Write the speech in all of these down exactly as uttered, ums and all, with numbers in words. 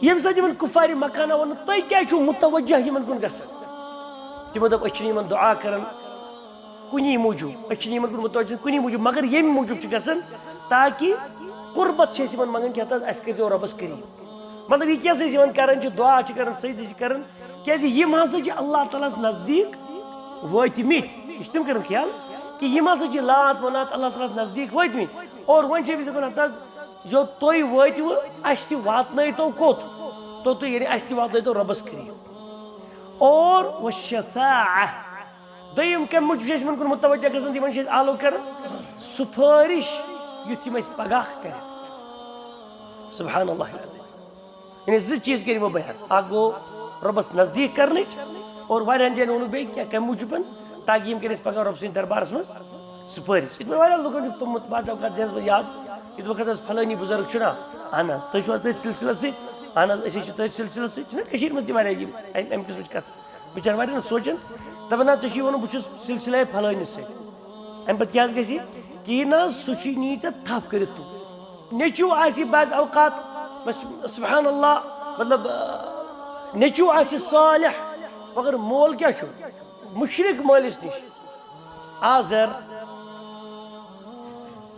ییٚمہِ ساتہٕ یِمن کُفارِ مکانہ ووٚن، "تُہۍ کیٛازِ چھِو متوجہ یِمن کُن گژھان؟" تِمو دوٚپ، "أسۍ چھِنہٕ یِمن دُعا کران کُنی موٗجوٗب، أسۍ چھِنہٕ یِمن کُن متوجہ کُنی موٗجوٗب، مگر ییٚمہِ موٗجوٗب چھِ گژھان تاکہِ قربت چھِ أسۍ یِمن منٛگان کہِ ہتا اَسہِ کٔرۍزیو رۄبس قریٖب۔" مطلب، یہِ کیٛاہ چھِ أسۍ یِمن کران چھِ، دُعا چھِ کران، سجدٕ چھِ کران، کیٛازِ یِم ہسا چھِ اللہ تعالیٰ ہس نزدیٖک وٲتمٕتۍ۔ یہِ چھِ تِم کران خیال کہِ یِم ہسا چھِ لات منات اللہ تعالیٰ ہس نزدیٖک وٲتمٕتۍ۔ اور وۄنۍ چھِ أمِس دَپان، ہتا یوٚت تُہۍ وٲتِوٕ، اَسہِ تہِ واتنٲیتو کوٚت؟ توٚتُے، یعنی اَسہِ تہِ واتنٲیتو رۄبَس قریٖب۔ اور والشفاعة۔ دوٚیِم کَمہِ موٗجوٗب چھِ أسۍ یِمَن کُن متوجہ گژھان، یِمَن چھِ أسۍ آلو کران؟ سُفٲرِش، یُتھ یِم اَسہِ پگاہ کرن۔ سبحان اللہ العظیم۔ یعنی زٕ چیٖز کٔرۍ یِمو بیان۔ اکھ گوٚو رۄبَس نزدیٖک کرنٕچ، اور واریاہَن جایَن ووٚنُکھ بیٚیہِ کیٛاہ، کَمہِ موٗجوٗبَن؟ تاکہِ یِم کٔرۍ أسۍ پگاہ رۄب سٕنٛدِ دربارَس منٛز سُفٲرِش۔ یِتھ پٲٹھۍ واریاہ لُکَن چھُ توٚمُت بعض اوقات ذہنَس منٛز یاد، یِتھ وقت حظ فلٲنی بُزرگ چھُنا، اہن حظ، تُہۍ چھِو حظ تٔتھۍ سلسلَس سۭتۍ؟ اہن حظ، أسۍ حظ چھِ تٔتھۍ سلسلَس سۭتۍ۔ چھِنہ کٔشیٖرِ منٛز تہِ واریاہ یِم اَمہِ اَمہِ قٕسمٕچ کَتھٕ؟ بِچارٕ واریاہ نہٕ سونٛچان، دَپان، "نہ، ژےٚ چھُے ووٚنمُت بہٕ چھُس سلسلے فلٲنِس سۭتۍ، اَمہِ پَتہٕ کیٛاہ حظ گژھِ؟" کِہیٖنۍ نہ حظ، سُہ چھُے نی ژےٚ تھپھ کٔرِتھ تُل۔ نیٚچوٗ آسہِ بعض اوقات، بس، سبحان اللہ، مطلب، آ، نیٚچوٗ آسہِ صالح، مگر مول کیٛاہ چھُ؟ مُشرِک مٲلِس نِش۔ آزر،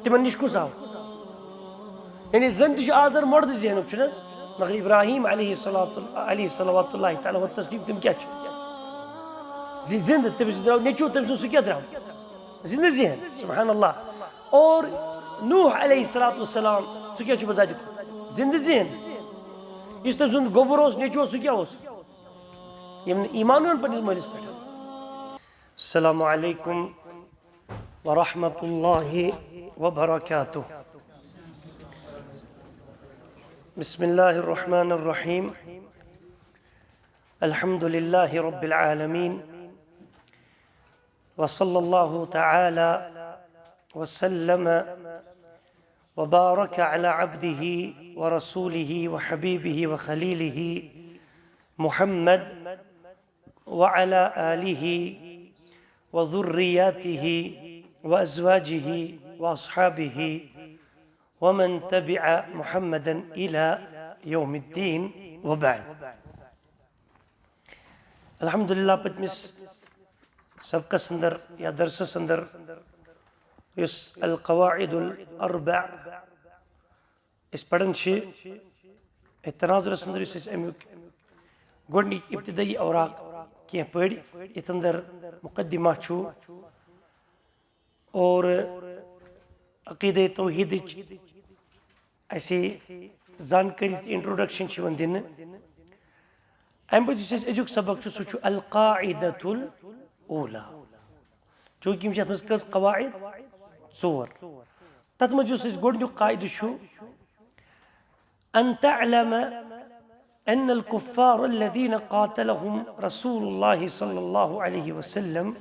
تِمن نِش کُس آو؟ یعنی زن تہِ چھُ آزر مۄردٕ ذہنُک، چھُنہٕ حظ؟ مگر ابراہیم علیہ الصلوۃ، علیہ صلوات اللہ تعالیٰ و تسلیم، تِم کیٛاہ چھِ؟ زِ-، زِندٕ، تٔمِس درٛاو نیٚچوٗ، تٔمۍ سُنٛد سُہ کیٛاہ درٛاو؟ زِندٕ ذہن، سبحان اللہ۔ اور نوح علیہ الصلوۃ والسلام، سُہ کیٛاہ چھُ بذاتِ خود؟ زِندٕ ذہن۔ یُس تٔمۍ سُنٛد گوٚبُر اوس، نیٚچوٗ اوس، سُہ کیٛاہ اوس؟ یِم نہٕ ایمان اوٚن پننِس مٲلِس پٮ۪ٹھ۔ السلام علیکم ورحمۃ اللہ وبرکاتہ۔ بسم اللہ الرحمن الرحیم۔ الحمد للہ رب العالمین۔ وصلى الله تعالى وسلم وبارك على عبده ورسوله وحبيبه وخليله محمد وعلى آله وذرياته وأزواجه وأصحابه ومن تبع محمدا إلى يوم الدين، وبعد۔ الحمدللہ، پٔتمِس سبقس اندر یا درسس اندر یُس القواعد الاربع أسۍ پران چھِ، أتھۍ تناظرس اندر یُس أسۍ امیُک گۄڈنِکۍ ابتدٲیی اوراق کینٛہہ پٔرۍ، یتھ اندر مقدمہ چھُ اور عقیدہ توحیدٕچ اسہِ زانکٲری تہٕ introduction چھِ یِوان دِنہٕ۔ امہِ پتہٕ یُس اسہِ أزیُک سبق چھُ، سُہ چھُ القاعدة الاولى۔ چوٗنٛکہِ یِم چھِ اتھ منٛز کٔژ قواعد؟ ژور۔ تتھ منٛز یُس اسہِ گۄڈنیُک قاعدٕ چھُ، أن تعلم أن الكفار الذين قاتلهم رسول الله صلى الله عليه وسلم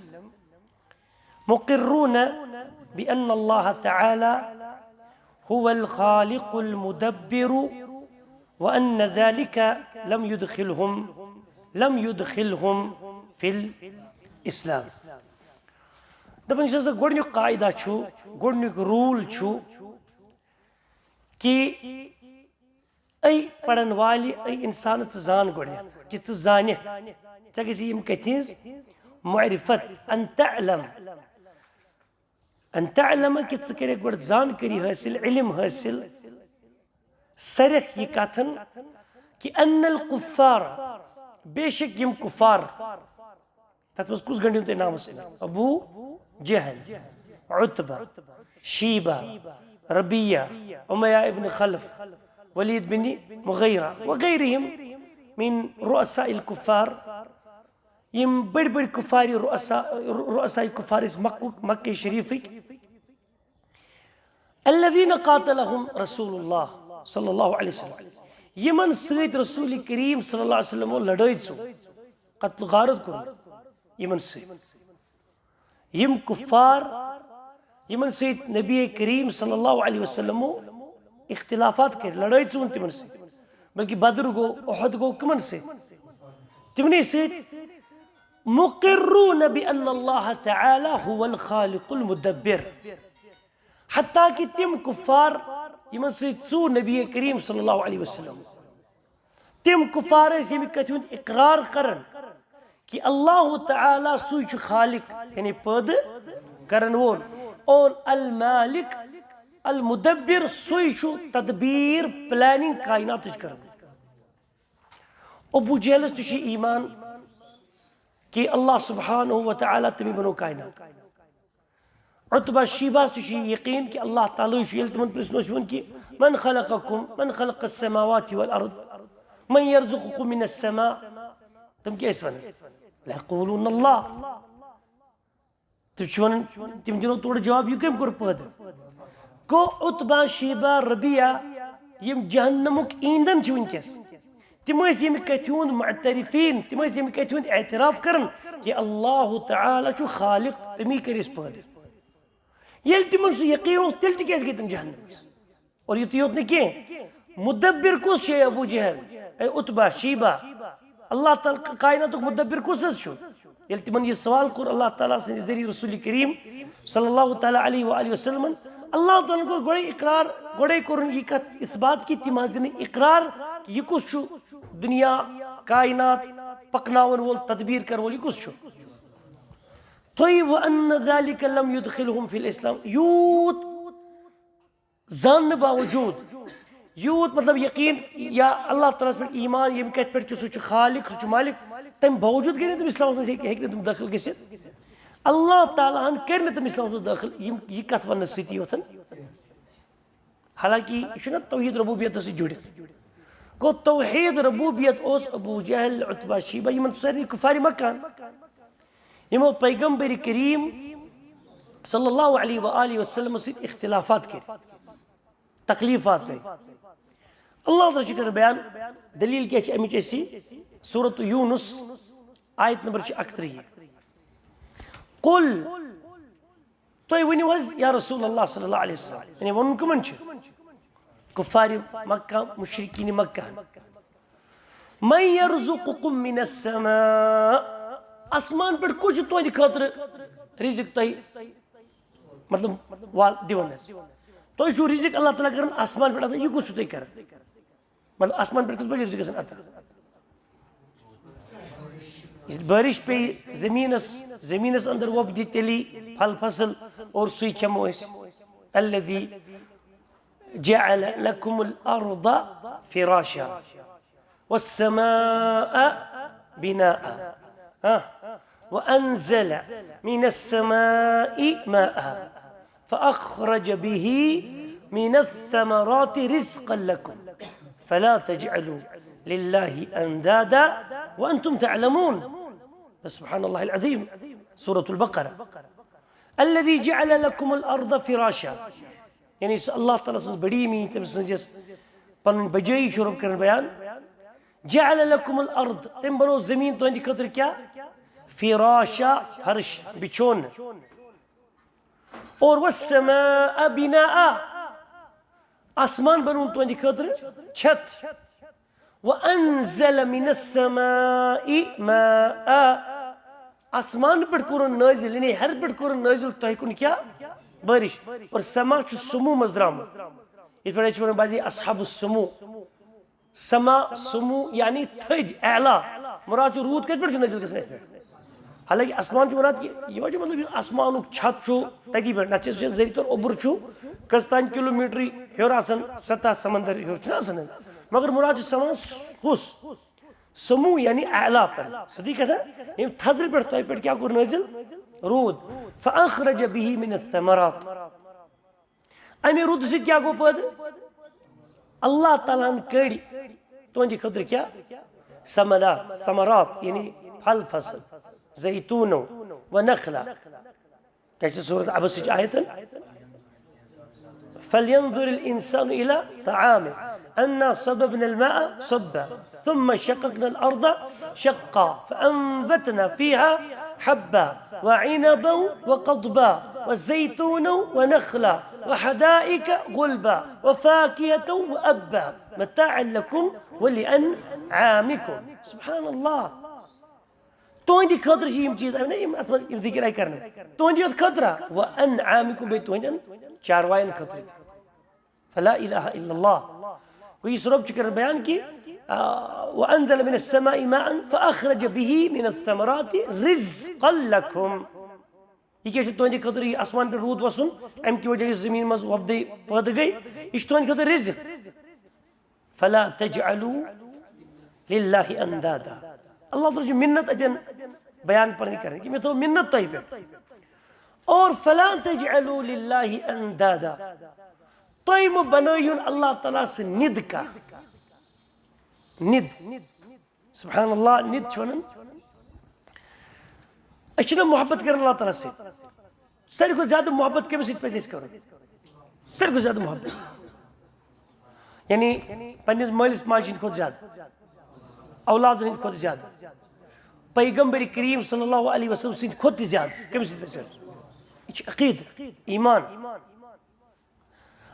مقرون بأن الله تعالى هو الخالق المدبر، وأن ذلك لم يدخلهم، لم يدخلهم في الإسلام۔ دَپان، یُس ہسا گۄڈٕنیُک قاعدہ چھُ، گۄڈٕنیُک rule چھُ کہِ اے پرن والہِ، اے انسان، ژٕ زان گۄڈنیتھ کہِ ژٕ زانکھ، ژےٚ گژھی یِم کتھِ ہٕنٛز معرفت، ان تعلم، ان تعلم، کہِ ژٕ کٔرکھ گۄڈٕ زانکٲری حٲصِل، علم حٲصِل، سرکھ یہِ کتھن کہِ ان الکفار، بے شک یِم کفار، تتھ منٛز کُس گنڈیُن تۄہہِ ناوس أمۍ؟ ابو جہل، عتبہ، شیبہ، ربیعہ، امیہ ابن خلف، ولید بن مغیرہ وغیرہم من رؤساء الکفار۔ یِم بٔڑۍ بٔڑۍ کفار رؤسا، رؤساء کفار ٲسۍ مکہ، مکہ شریفٕکۍ۔ الذين قاتلهم رسول الله صلى الله عليه وسلم، یِمن سۭتۍ رسول کریم صلی اللہ علیہ وسلم لڑٲے ژو، قتل غارت کوٚر یِمن سۭتۍ۔ یِم کفار، یِمن سۭتۍ نبی کریم صلی اللہ علیہ وسلمو اختلافات کٔرۍ، لڑٲے ژون تِمن سۭتۍ، بلکہ بدر گوٚو، احد گوٚو، کٕمن سۭتۍ؟ تِمنٕے سۭتۍ۔ مقرون بأن الله تعالى هو الخالق المدبر۔ حتیٰ کہ تِم کفار یِمن سۭتۍ ژو نبی کریم صلی اللہ علیہ وسلم، تِم کفار ٲسۍ ییٚمہِ کتھِ ہُنٛد اقرار کران کہِ اللہ تعالیٰ سُے چھُ خالق، یعنی پٲدٕ کرن وول، اور المالک المدبر، سُے چھُ تدبیر، پلاننگ کائناتٕچ کران۔ ابو جہلس تہِ چھُ ایمان کہِ اللہ سبحانہ و تعالیٰ تٔمی بنوو کائنات۔ عتبہ شیبہ تہِ چھُ یہِ یقین کہِ اللہ تعالیٰ چھُ، ییٚلہِ تِمن پرژھنہٕ اوس یِوان کہِ من خلقکم، من خلق السماوات والارض، من یرزقکم من السماء، تِم کیٛاہ ٲسۍ ونان؟ لیقولون اللہ۔ تِم چھِ ونان، تِم دِنو تورٕ جواب، یہِ کٔمۍ کوٚر پٲدٕ؟ گوٚو عتبہ شیبہ ربیعہ، یِم جہنمُک ایندن چھِ وٕنکیٚس، تِم ٲسۍ ییٚمہِ کتھِ ہُنٛد معترفین، تِم ٲسۍ ییٚمہِ کتھِ ہُنٛد اعتراف کران کہِ اللہ تعالیٰ چھُ خالق، تٔمی کٔرۍ أسۍ پٲدٕ۔ ییٚلہِ تِمن سُہ یقین اوس، تیٚلہِ تہِ کیازِ گٔے تِم جہنمس؟ اور یُتُے یوت نہٕ کینٛہہ، مدبر کُس چھُ، اے ابو جہل، اے عتبہ شیبہ؟ اللہ تعالیٰ، کائناتُک مدبر کُس حظ چھُ؟ ییٚلہِ تِمن یہِ سوال کوٚر اللہ تعالیٰ سٕنٛدِ ذٔریعہٕ رسول کریم صلی اللہ تعالیٰ علیہ وآلہ وسلمن، اللہ تعالیٰ ہن کوٚر گۄڈے اقرار، گۄڈے کوٚرُن یہِ کتھ اثبات کہِ تِم حظ دِنہٕ اقرار کہِ یہِ کُس چھُ دُنیا، کائنات پکناون وول، تدبیر کرن وول، یہِ کُس چھُ؟ تُہۍ وَأَنَّ ذَلِكَ لَمْ يُدْخِلْهُمْ فِي الْإِسْلَامِ، یوٗت زاننہٕ باوجوٗد، یوٗت مطلب یقین یا اللہ تعالیٰ ہس پٮ۪ٹھ ایمان، ییٚمہِ کتھِ پٮ۪ٹھ کہِ سُہ چھُ خالق، سُہ چھُ مالک، تمہِ باوجوٗد گٔے نہٕ تِم اسلامس منٛز، ہیٚکہِ ہیٚکہِ نہٕ تِم دٲخل گٔژھِتھ۔ اللہ تعالیٰ ہن کٔرۍ نہٕ تِم اسلامس منٛز دٲخل، یِم یہِ کتھ وننہٕ سۭتی یوت۔ حالانکہ یہِ چھُنہ توحید ربوبیتس سۭتۍ جُڑِتھ۔ گوٚو توحید ربوبیت اوس ابو جہل، عتبہ شیبہ، یِمن سارنٕے کفار مکہ ہن۔ یِمو پیغمبر کریم صلی اللہ علیہ وآلہ وسلم سۭتۍ اختلافات کٔرۍ، تکلیفات گٔے۔ اللہ تعالیٰ چھُ کران بیان، دلیل کیٛاہ چھِ اَمِچ اَسہِ؟ سورت یونس، آیت نمبر چھِ اکترٕہ۔ قل، تُہۍ ؤنِو حظ یا رسول اللہ صلی اللہ علیہ وسلم، یعنی ووٚنُن کٕمن چھُ؟ کفار مکہ، مشرکین مکہ۔ من یرزقکم من السماء، آسمان پٮ۪ٹھ کُس چھُ تُہنٛدِ خٲطرٕ رزق تۄہہِ، مطلب، وال دِوان حظ؟ تۄہہِ چھُو رزق اللہ تعالیٰ کران آسمان پٮ۪ٹھ عطا، یہِ کُس چھُ تۄہہِ کران؟ مطلب، آسمان پٮ۪ٹھ کِتھ پٲٹھۍ چھِ گژھان عطا؟ ییٚلہِ بارش پیٚیہِ زٔمیٖنَس، زٔمیٖنَس اندر وۄپدِ تیٚلی پھل فصل، اور سُے کھٮ۪مو أسۍ۔ الذي جعل لكم الأرض فراشا والسماء بناء، ہاں؟ وأنزل من السماء ماء فأخرج به من الثمرات رزقا لكم فلا تجعلوا لله أندادا وأنتم تعلمون۔ سبحان الله العظيم۔ سورة البقرة۔ الذي جعل لكم الأرض فراشا، یعنی سُہ اللہ تعالیٰ سٕنٛز بڑی می، تٔمۍ سٕنٛز یۄس پنٕنۍ بجٲیی چھُ رۄب کران بیان۔ جعل لكم الأرض، تٔمۍ بنوو زٔمیٖن تُہنٛدِ خٲطرٕ کیٛاہ؟ فراشا، فرش، بِچھونہٕ۔ اور والسماء بناء، آسمان بنووُن تُہنٛدِ خٲطرٕ چھت۔ وأنزل من السماء ماء، آسمان پٮ۪ٹھ کوٚرُن نٲزِل، یعنی ہیٚرِ پٮ۪ٹھ کوٚرُن نٲزِل تۄہہِ کُن کیٛاہ؟ بارش۔ اور سما چھُ سمو منٛز درٛامُت، یِتھ پٲٹھۍ أسۍ چھِ وَنان بعضی اصحاب السمو۔ سما سمو یعنی تھٔدۍ، اعلیٰ۔ مراد چھُ روٗد کَتہِ پٮ۪ٹھ چھُ نٲزِل گژھان اَتہِ پٮ۪ٹھ؟ حالانکہ آسمان چھُ مراد کہِ یہِ ما چھُ مطلب یُس آسمانُک چھت چھُ تٔتی پٮ۪ٹھ، نَتہٕ چھِ أسۍ وٕچھان زٔرۍ طور اوٚبُر چھُ کٔژ تام کِلوٗ میٖٹرٕے ہیوٚر آسان، سطح سمندر ہیوٚر چھُنہ آسان۔ مگر مراد چھُ سما ہُس سمو یعنی اعلیٰ پٮ۪ٹھ، سیوٚدُے کَتھا، ییٚمۍ تھزرٕ پٮ۪ٹھ تۄہہِ پٮ۪ٹھ کیٛاہ کوٚر نٲزِل؟ روٗد۔ فأخرج به من الثمرات، اَمہِ روٗدٕ سۭتۍ کیٛاہ گوٚو پٲدٕ؟ اللہ تعالیٰ ہن کٔڑۍ تُہنٛدِ خٲطرٕ کیٛاہ؟ ثمرات، ثمرات یعنی پھل فصل، زیتونو و نخلہ۔ کیٛاہ چھِ سورت عبسٕچ آیتن؟ فلينظر الإنسان إلى طعامه أنا صببنا الماء صبا ثم شققنا الأرض شقا فأنبتنا فيها حبا وعنبا وقضبا وزيتونا ونخلا وحدائق غلبا وفاكهة وأبا متاعا لكم ولأنعامكم۔ سبحان اللہ۔ تُہنٛدِ خٲطرٕ چھِ یِم چیٖز، اَمہِ نہ یِم اَتھ منٛز یِم ذِکِر آیہِ کرنہٕ۔ تُہنٛدِ یوت خٲطرٕ، وَأَنْعَامِكُمْ، بیٚیہِ تُہنٛدٮ۪ن چاروایَن خٲطرٕ تہِ۔ فلا الہ الا اللہ۔ گوٚو یُس رۄب چھُ کران بیان کہِ آ، وأنزل من السماء ماء فأخرج به من الثمرات رزقا لكم۔ یہِ کیٛاہ چھُ تُہنٛدِ خٲطرٕ، یہِ آسمان پٮ۪ٹھ روٗد وَسُن، اَمہِ کہِ وجہ یُس زٔمیٖن منٛز وۄپدٕ پٲدٕ گٔے، یہِ چھُ تُہنٛدِ خٲطرٕ رِزق۔ فلا تجعلوا للہ اندادا۔ اللہ تعالیٰ چھُ منت اَتٮ۪ن بیان پنٕنۍ کران کہِ مےٚ تھٲو منت تۄہہِ پٮ۪ٹھ۔ اور فلا تجعلوا للہ اندادا، تُہۍ مہٕ بنٲیِو اللہ تعالیٰ سٕنٛدۍ نِد کانٛہہ۔ نِد۔ سبحان اللہ، نِد چھِ وَنان۔ أسۍ چھِنہ محبت کران اللہ تعالیٰ سۭتۍ؟ ساروی کھۄتہٕ زیادٕ محبت کٔمِس سۭتۍ پَزِ اَسہِ کَرُن؟ ساروی کھۄتہٕ زیادٕ محبت۔ یعنی پنٛنِس مٲلِس ماجہِ ہِنٛدِ کھۄتہٕ زیادٕ، اولادَن ہِنٛدِ کھۄتہٕ زیادٕ، پیغمبر کریم صلی اللہ علیہ وسلم سٕنٛدِ کھۄتہٕ تہِ زیادٕ۔ کٔمِس سۭتۍ پَزِ کَرُن؟ یہِ چھُ عقیٖدٕ، ایمان۔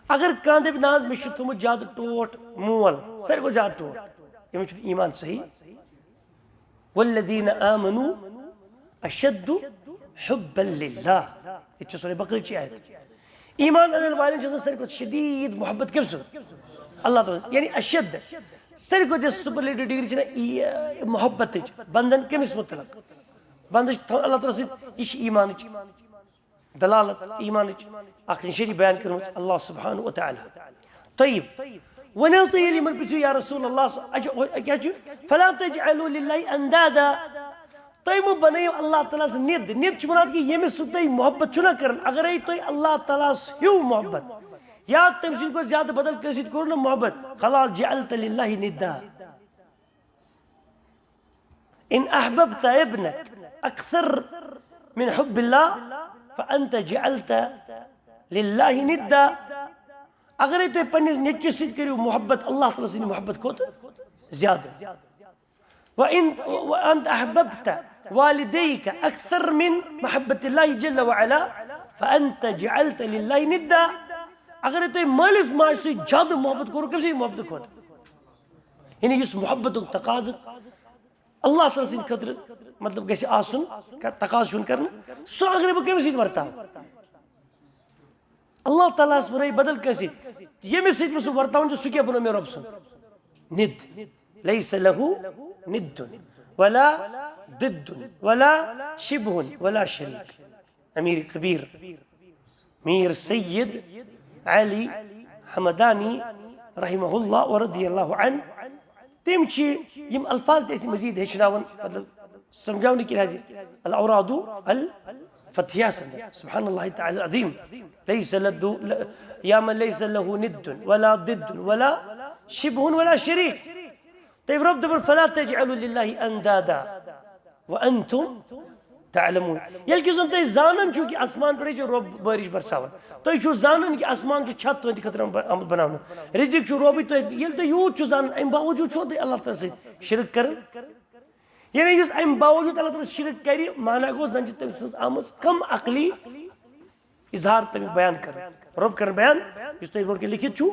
اگر کانٛہہ دَپہِ، "نہ حظ، مےٚ چھُ تھوٚمُت زیادٕ ٹوٹھ مول، ساروی کھۄتہٕ زیادٕ ٹوٹھ"، أمِس چھُنہٕ ایمان صحیح۔ والذین آمنوا اشد حبا للہ۔ ییٚتہِ چھِ سورہ بقرٕچ آیت۔ ایمان اَنَن والٮ۪ن چھِ آسان ساروی کھۄتہٕ شدیٖد محبت کٔمۍ سُنٛد؟ اللہ تعالیٰ۔ یعنی اشد، ساروی کھۄتہٕ یۄس سپرلیٹو ڈگری چھِ نہ، یہِ محبتٕچ، بنٛدَن کٔمِس مُتعلق؟ بنٛدَس چھِ تھاوان اللہ تعالیٰ سۭتۍ، یہِ چھِ ایمانٕچ دلالت، ایمانٕچ اکھ نشٲنی بیان کٔرمٕژ اللہ سبحانہ و تعالیٰ۔ طیب، وۄنۍ حظ تُہۍ ییٚلہِ یِمن پرٛژھِو، یا رسول اللہ، سُہ، اچھا، ہُہ کیٛاہ چھُ؟ فلا تجعلوا للہ اندادا، تُہۍ مہٕ بنٲیِو اللہ تعالیٰ ہس نِد۔ نِد چھُ وَنان کہِ ییٚمِس سۭتۍ تُہۍ محبت چھِو نہ کران، اگرے تُہۍ اللہ تعالیٰ ہس ہیوٗ محبت یا تٔمۍ سٕنٛدِ کھۄتہٕ زیادٕ بدل کٲنٛسہِ سۭتۍ کوٚرُو نہ محبت، خلاص جعلت للہ ندا۔ ان احببت ابنك اکثر من حب اللہ فانت جعلت للہ ندا۔ اگرے تُہۍ پننِس نیٚچوِس سۭتۍ کٔرِو محبت اللہ تعالیٰ سٕنٛدِ محبت کھۄتہٕ زیادٕ، وان، وانت احببت والديك اکثر من محبت اللہ جل وعلا فانت جعلت للہ ندا۔ اگرے تُہۍ مٲلِس ماجہِ سۭتۍ زیادٕ محبت کوٚرُو، کٔمۍ سٕنٛدِ محبت کھۄتہٕ؟ یعنی یُس محبتُک تقاضہٕ اللہ تعالیٰ سٕنٛدِ خٲطرٕ، مطلب، گژھِ آسُن، کا-، تقاضہٕ چھُ یِوان کرنہٕ، سُہ اگرے بہٕ کٔمِس سۭتۍ ورتاو؟ اللہ تعالیٰ ہس ورٲے بدل کٲنٛسہِ سۭتۍ، ییٚمِس سۭتۍ بہٕ سُہ ورتاوان چھُس، سُہ کیٛاہ بنوو مےٚ رۄب سُنٛد؟ نِد۔ لیس لہ ند ولا ضد ولا شبہ ولا شریک۔ امیر کبیر میر سید علی حمدانی رحمہ اللہ و رضی اللہ عنہ، تِم چھِ یِم الفاظ تہِ اَسہِ مزید ہیٚچھناوان، مطلب، سمجھاونہٕ کِنۍ حظ، الاوراد الفتحیہ سندر، سبحان اللہ تعالی العظیم، لیس لدو، یا من لیس لہ ند ولا ضد ولا شبہ ولا شریک۔ تٔمۍ رۄب دَپان، فلا تجعلوا للہ اندادا وانتم تعلمون۔ ییٚلہِ کہِ زن تُہۍ زانان چھِو کہِ آسمان پٮ۪ٹھٕے چھُ رۄب بٲرِش برساوان، تُہۍ چھِو زانان کہِ آسمان چھُ چھت تُہنٛدِ خٲطرٕ آمُت بناونہٕ، رزق چھُ رۄبٕے تۄہہِ، ییٚلہِ تُہۍ یوٗت چھِو زانان، امہِ باوجوٗد چھِو تُہۍ اللہ تعالیٰ سۭتۍ شرک کران۔ یعنی یُس امہِ باوجوٗد اللہ تعالیٰ شرک کرِ، معنی گوٚو زن چھِ تٔمۍ سٕنٛز آمٕژ کم عقلی اظہار، تمیُک بیان کرُن۔ رۄب کرن بیان، یُس تۄہہِ برونٛٹھ کَنہِ لیکھِتھ چھُو،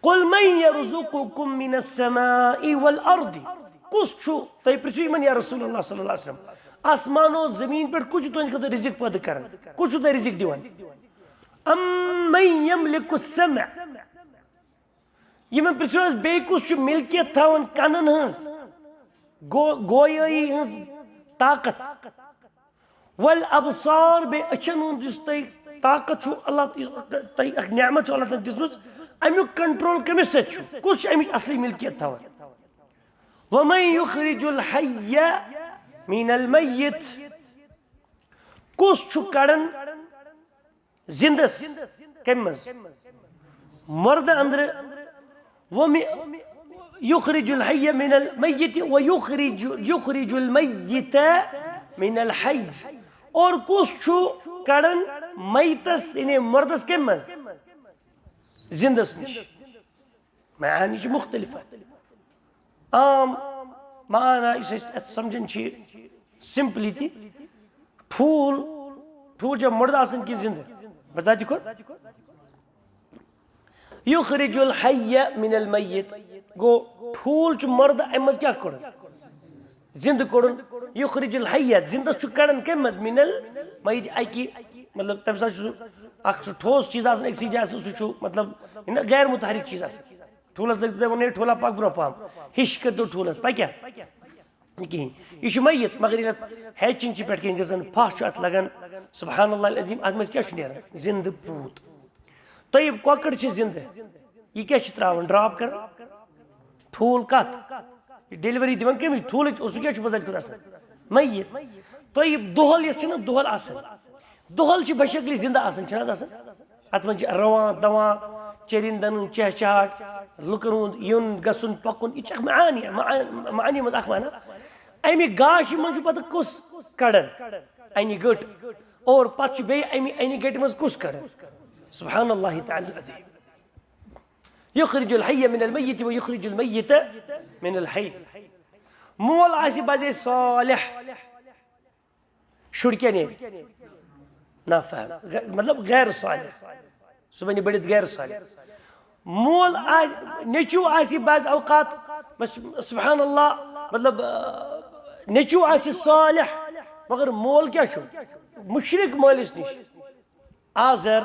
"قل من یرزقکم من السماء والارض"، کُس چھُ، تُہۍ پرٛژھِو یِمن، یا رسول اللہ صلی اللہ علیہ وسلم، آسمانو زٔمیٖن پٮ۪ٹھ کُس چھُ تُہنٛدِ خٲطرٕ رزق پٲدٕ کران؟ کُس چھُ تۄہہِ رزق دِوان؟ "امن یملک السمع"، یِمن پرٛژھِو حظ، بیٚیہِ کُس چھُ ملکیت تھاوان کنن ہٕنٛز، گو-، گویٲیی ہٕنٛز طاقت؟ والابصار، بیٚیہِ أچھن ہُنٛد یُس تۄہہِ طاقت چھُو، اللہ، یُس تۄہہِ اکھ نعمت چھو اللہ تعالیٰ ہن دِژمٕژ، امیُک کنٹرول کٔمِس سۭتۍ چھُ؟ کُس چھُ امِچ اصلی ملکیت تھاوان؟ ومن یخرج الحی من المیت، کُس چھُ کڑان زندس کمہِ منٛز؟ مردٕ اندرٕ۔ ومی-، یخرج الحی من المیت و یخرج، یخرج المیت من الحی۔ اور کُس چھُ کڑان میتس، یعنی مردس کمہِ منٛز؟ زندس نِش۔ معانی چھِ مُختٔلِف۔ عام معنا یُس أسۍ اَتھ سمجھان چھِ، سمپلی تہِ، ٹھوٗل، ٹھوٗل چھا مُردٕ آسان کِنہٕ زِندٕ؟ بذاتِ خۄد۔ یُخرِجُ الحیّ مِنَ المیت۔ گوٚو، ٹھوٗل چھُ مُردٕ، اَمہِ منٛز کیٛاہ کوٚڑُن؟ زِندٕ کوٚڑُن۔ یُخرِجُ الحیّ، زِندَس چھُ کَڑان کَمہِ منٛز؟ مِنَ المیت، اَکہِ، مطلب، تَمہِ ساتہٕ چھُ سُہ اَکھ سُہ ٹھوس چیٖز آسان أکسٕے جایہِ، سُہ چھُ، مطلب، یہِ نہ غیر متحرک چیٖز آسان۔ ٹھوٗلس لٔگۍ تۄہہِ وَنُن، "ہے ٹھوٗلا، پَکھ برونٛہہ پَہَم، ہِش کٔرۍتو ٹھوٗلس، پَکیٛاہ؟" نہٕ کِہیٖنۍ۔ یہِ چھُ میت، مگر ییٚلہِ اَتھ ہیچِنٛگ چھِ پٮ۪ٹھ کَنۍ گژھان، پھَہ چھُ اَتھ لَگان، سبحان اللہ العظیم، اَتھ منٛز کیٛاہ چھُ نیران؟ زِندٕ پوٗت۔ طیب کۄکٕر چھِ زِندٕ، یہِ کیٛاہ چھِ ترٛاوان؟ ڈراپ کَران؟ ٹھوٗل کَتھ؟ یہِ ڈیلیوری دِوان کٔمِس؟ ٹھوٗلٕچ۔ اور سُہ کیٛاہ چھُ بذات خود آسان؟ میت۔ طیب دۄہَل یۄس چھِنہ دۄہَل آسان، دۄہَل چھِ بشکلہِ زِندٕ آسان، چھِنہٕ حظ آسان؟ اَتھ منٛز چھِ رَوان دَوان، چٔرِنٛدَن ہُنٛد چہچاہٹ، لُکَن ہُنٛد یُن گژھُن پَکُن، یہِ چھِ اَکھ معانی، معا-، معانی منٛز اَکھ معنی۔ اَمہِ گاشہِ منٛز چھُ پَتہٕ کُس کَڑان؟ اَنہِ گٔٹ۔ اور پَتہٕ چھُ بیٚیہِ اَمہِ اَنہِ گٔٹہِ منٛز کُس کَڑان؟ سبحان اللہ تعالی العظیم۔ یخرج الحی من المیت و یخرج المیت من الحی۔ مول آسہِ بزے صالح، شُر کیٛاہ نیرِ؟ نافہم، غ-، مطلب غیر صالح۔ سُہ بنہِ بٔڑِتھ غیر صالح۔ مول آسہِ، نیٚچوٗ آسہِ بعض اوقات، بس سبحان اللہ، مطلب، آ، نیٚچوٗ آسہِ صالح، مگر مول کیٛاہ چھُ؟ مُشرِک مٲلِس نِش۔ آزر،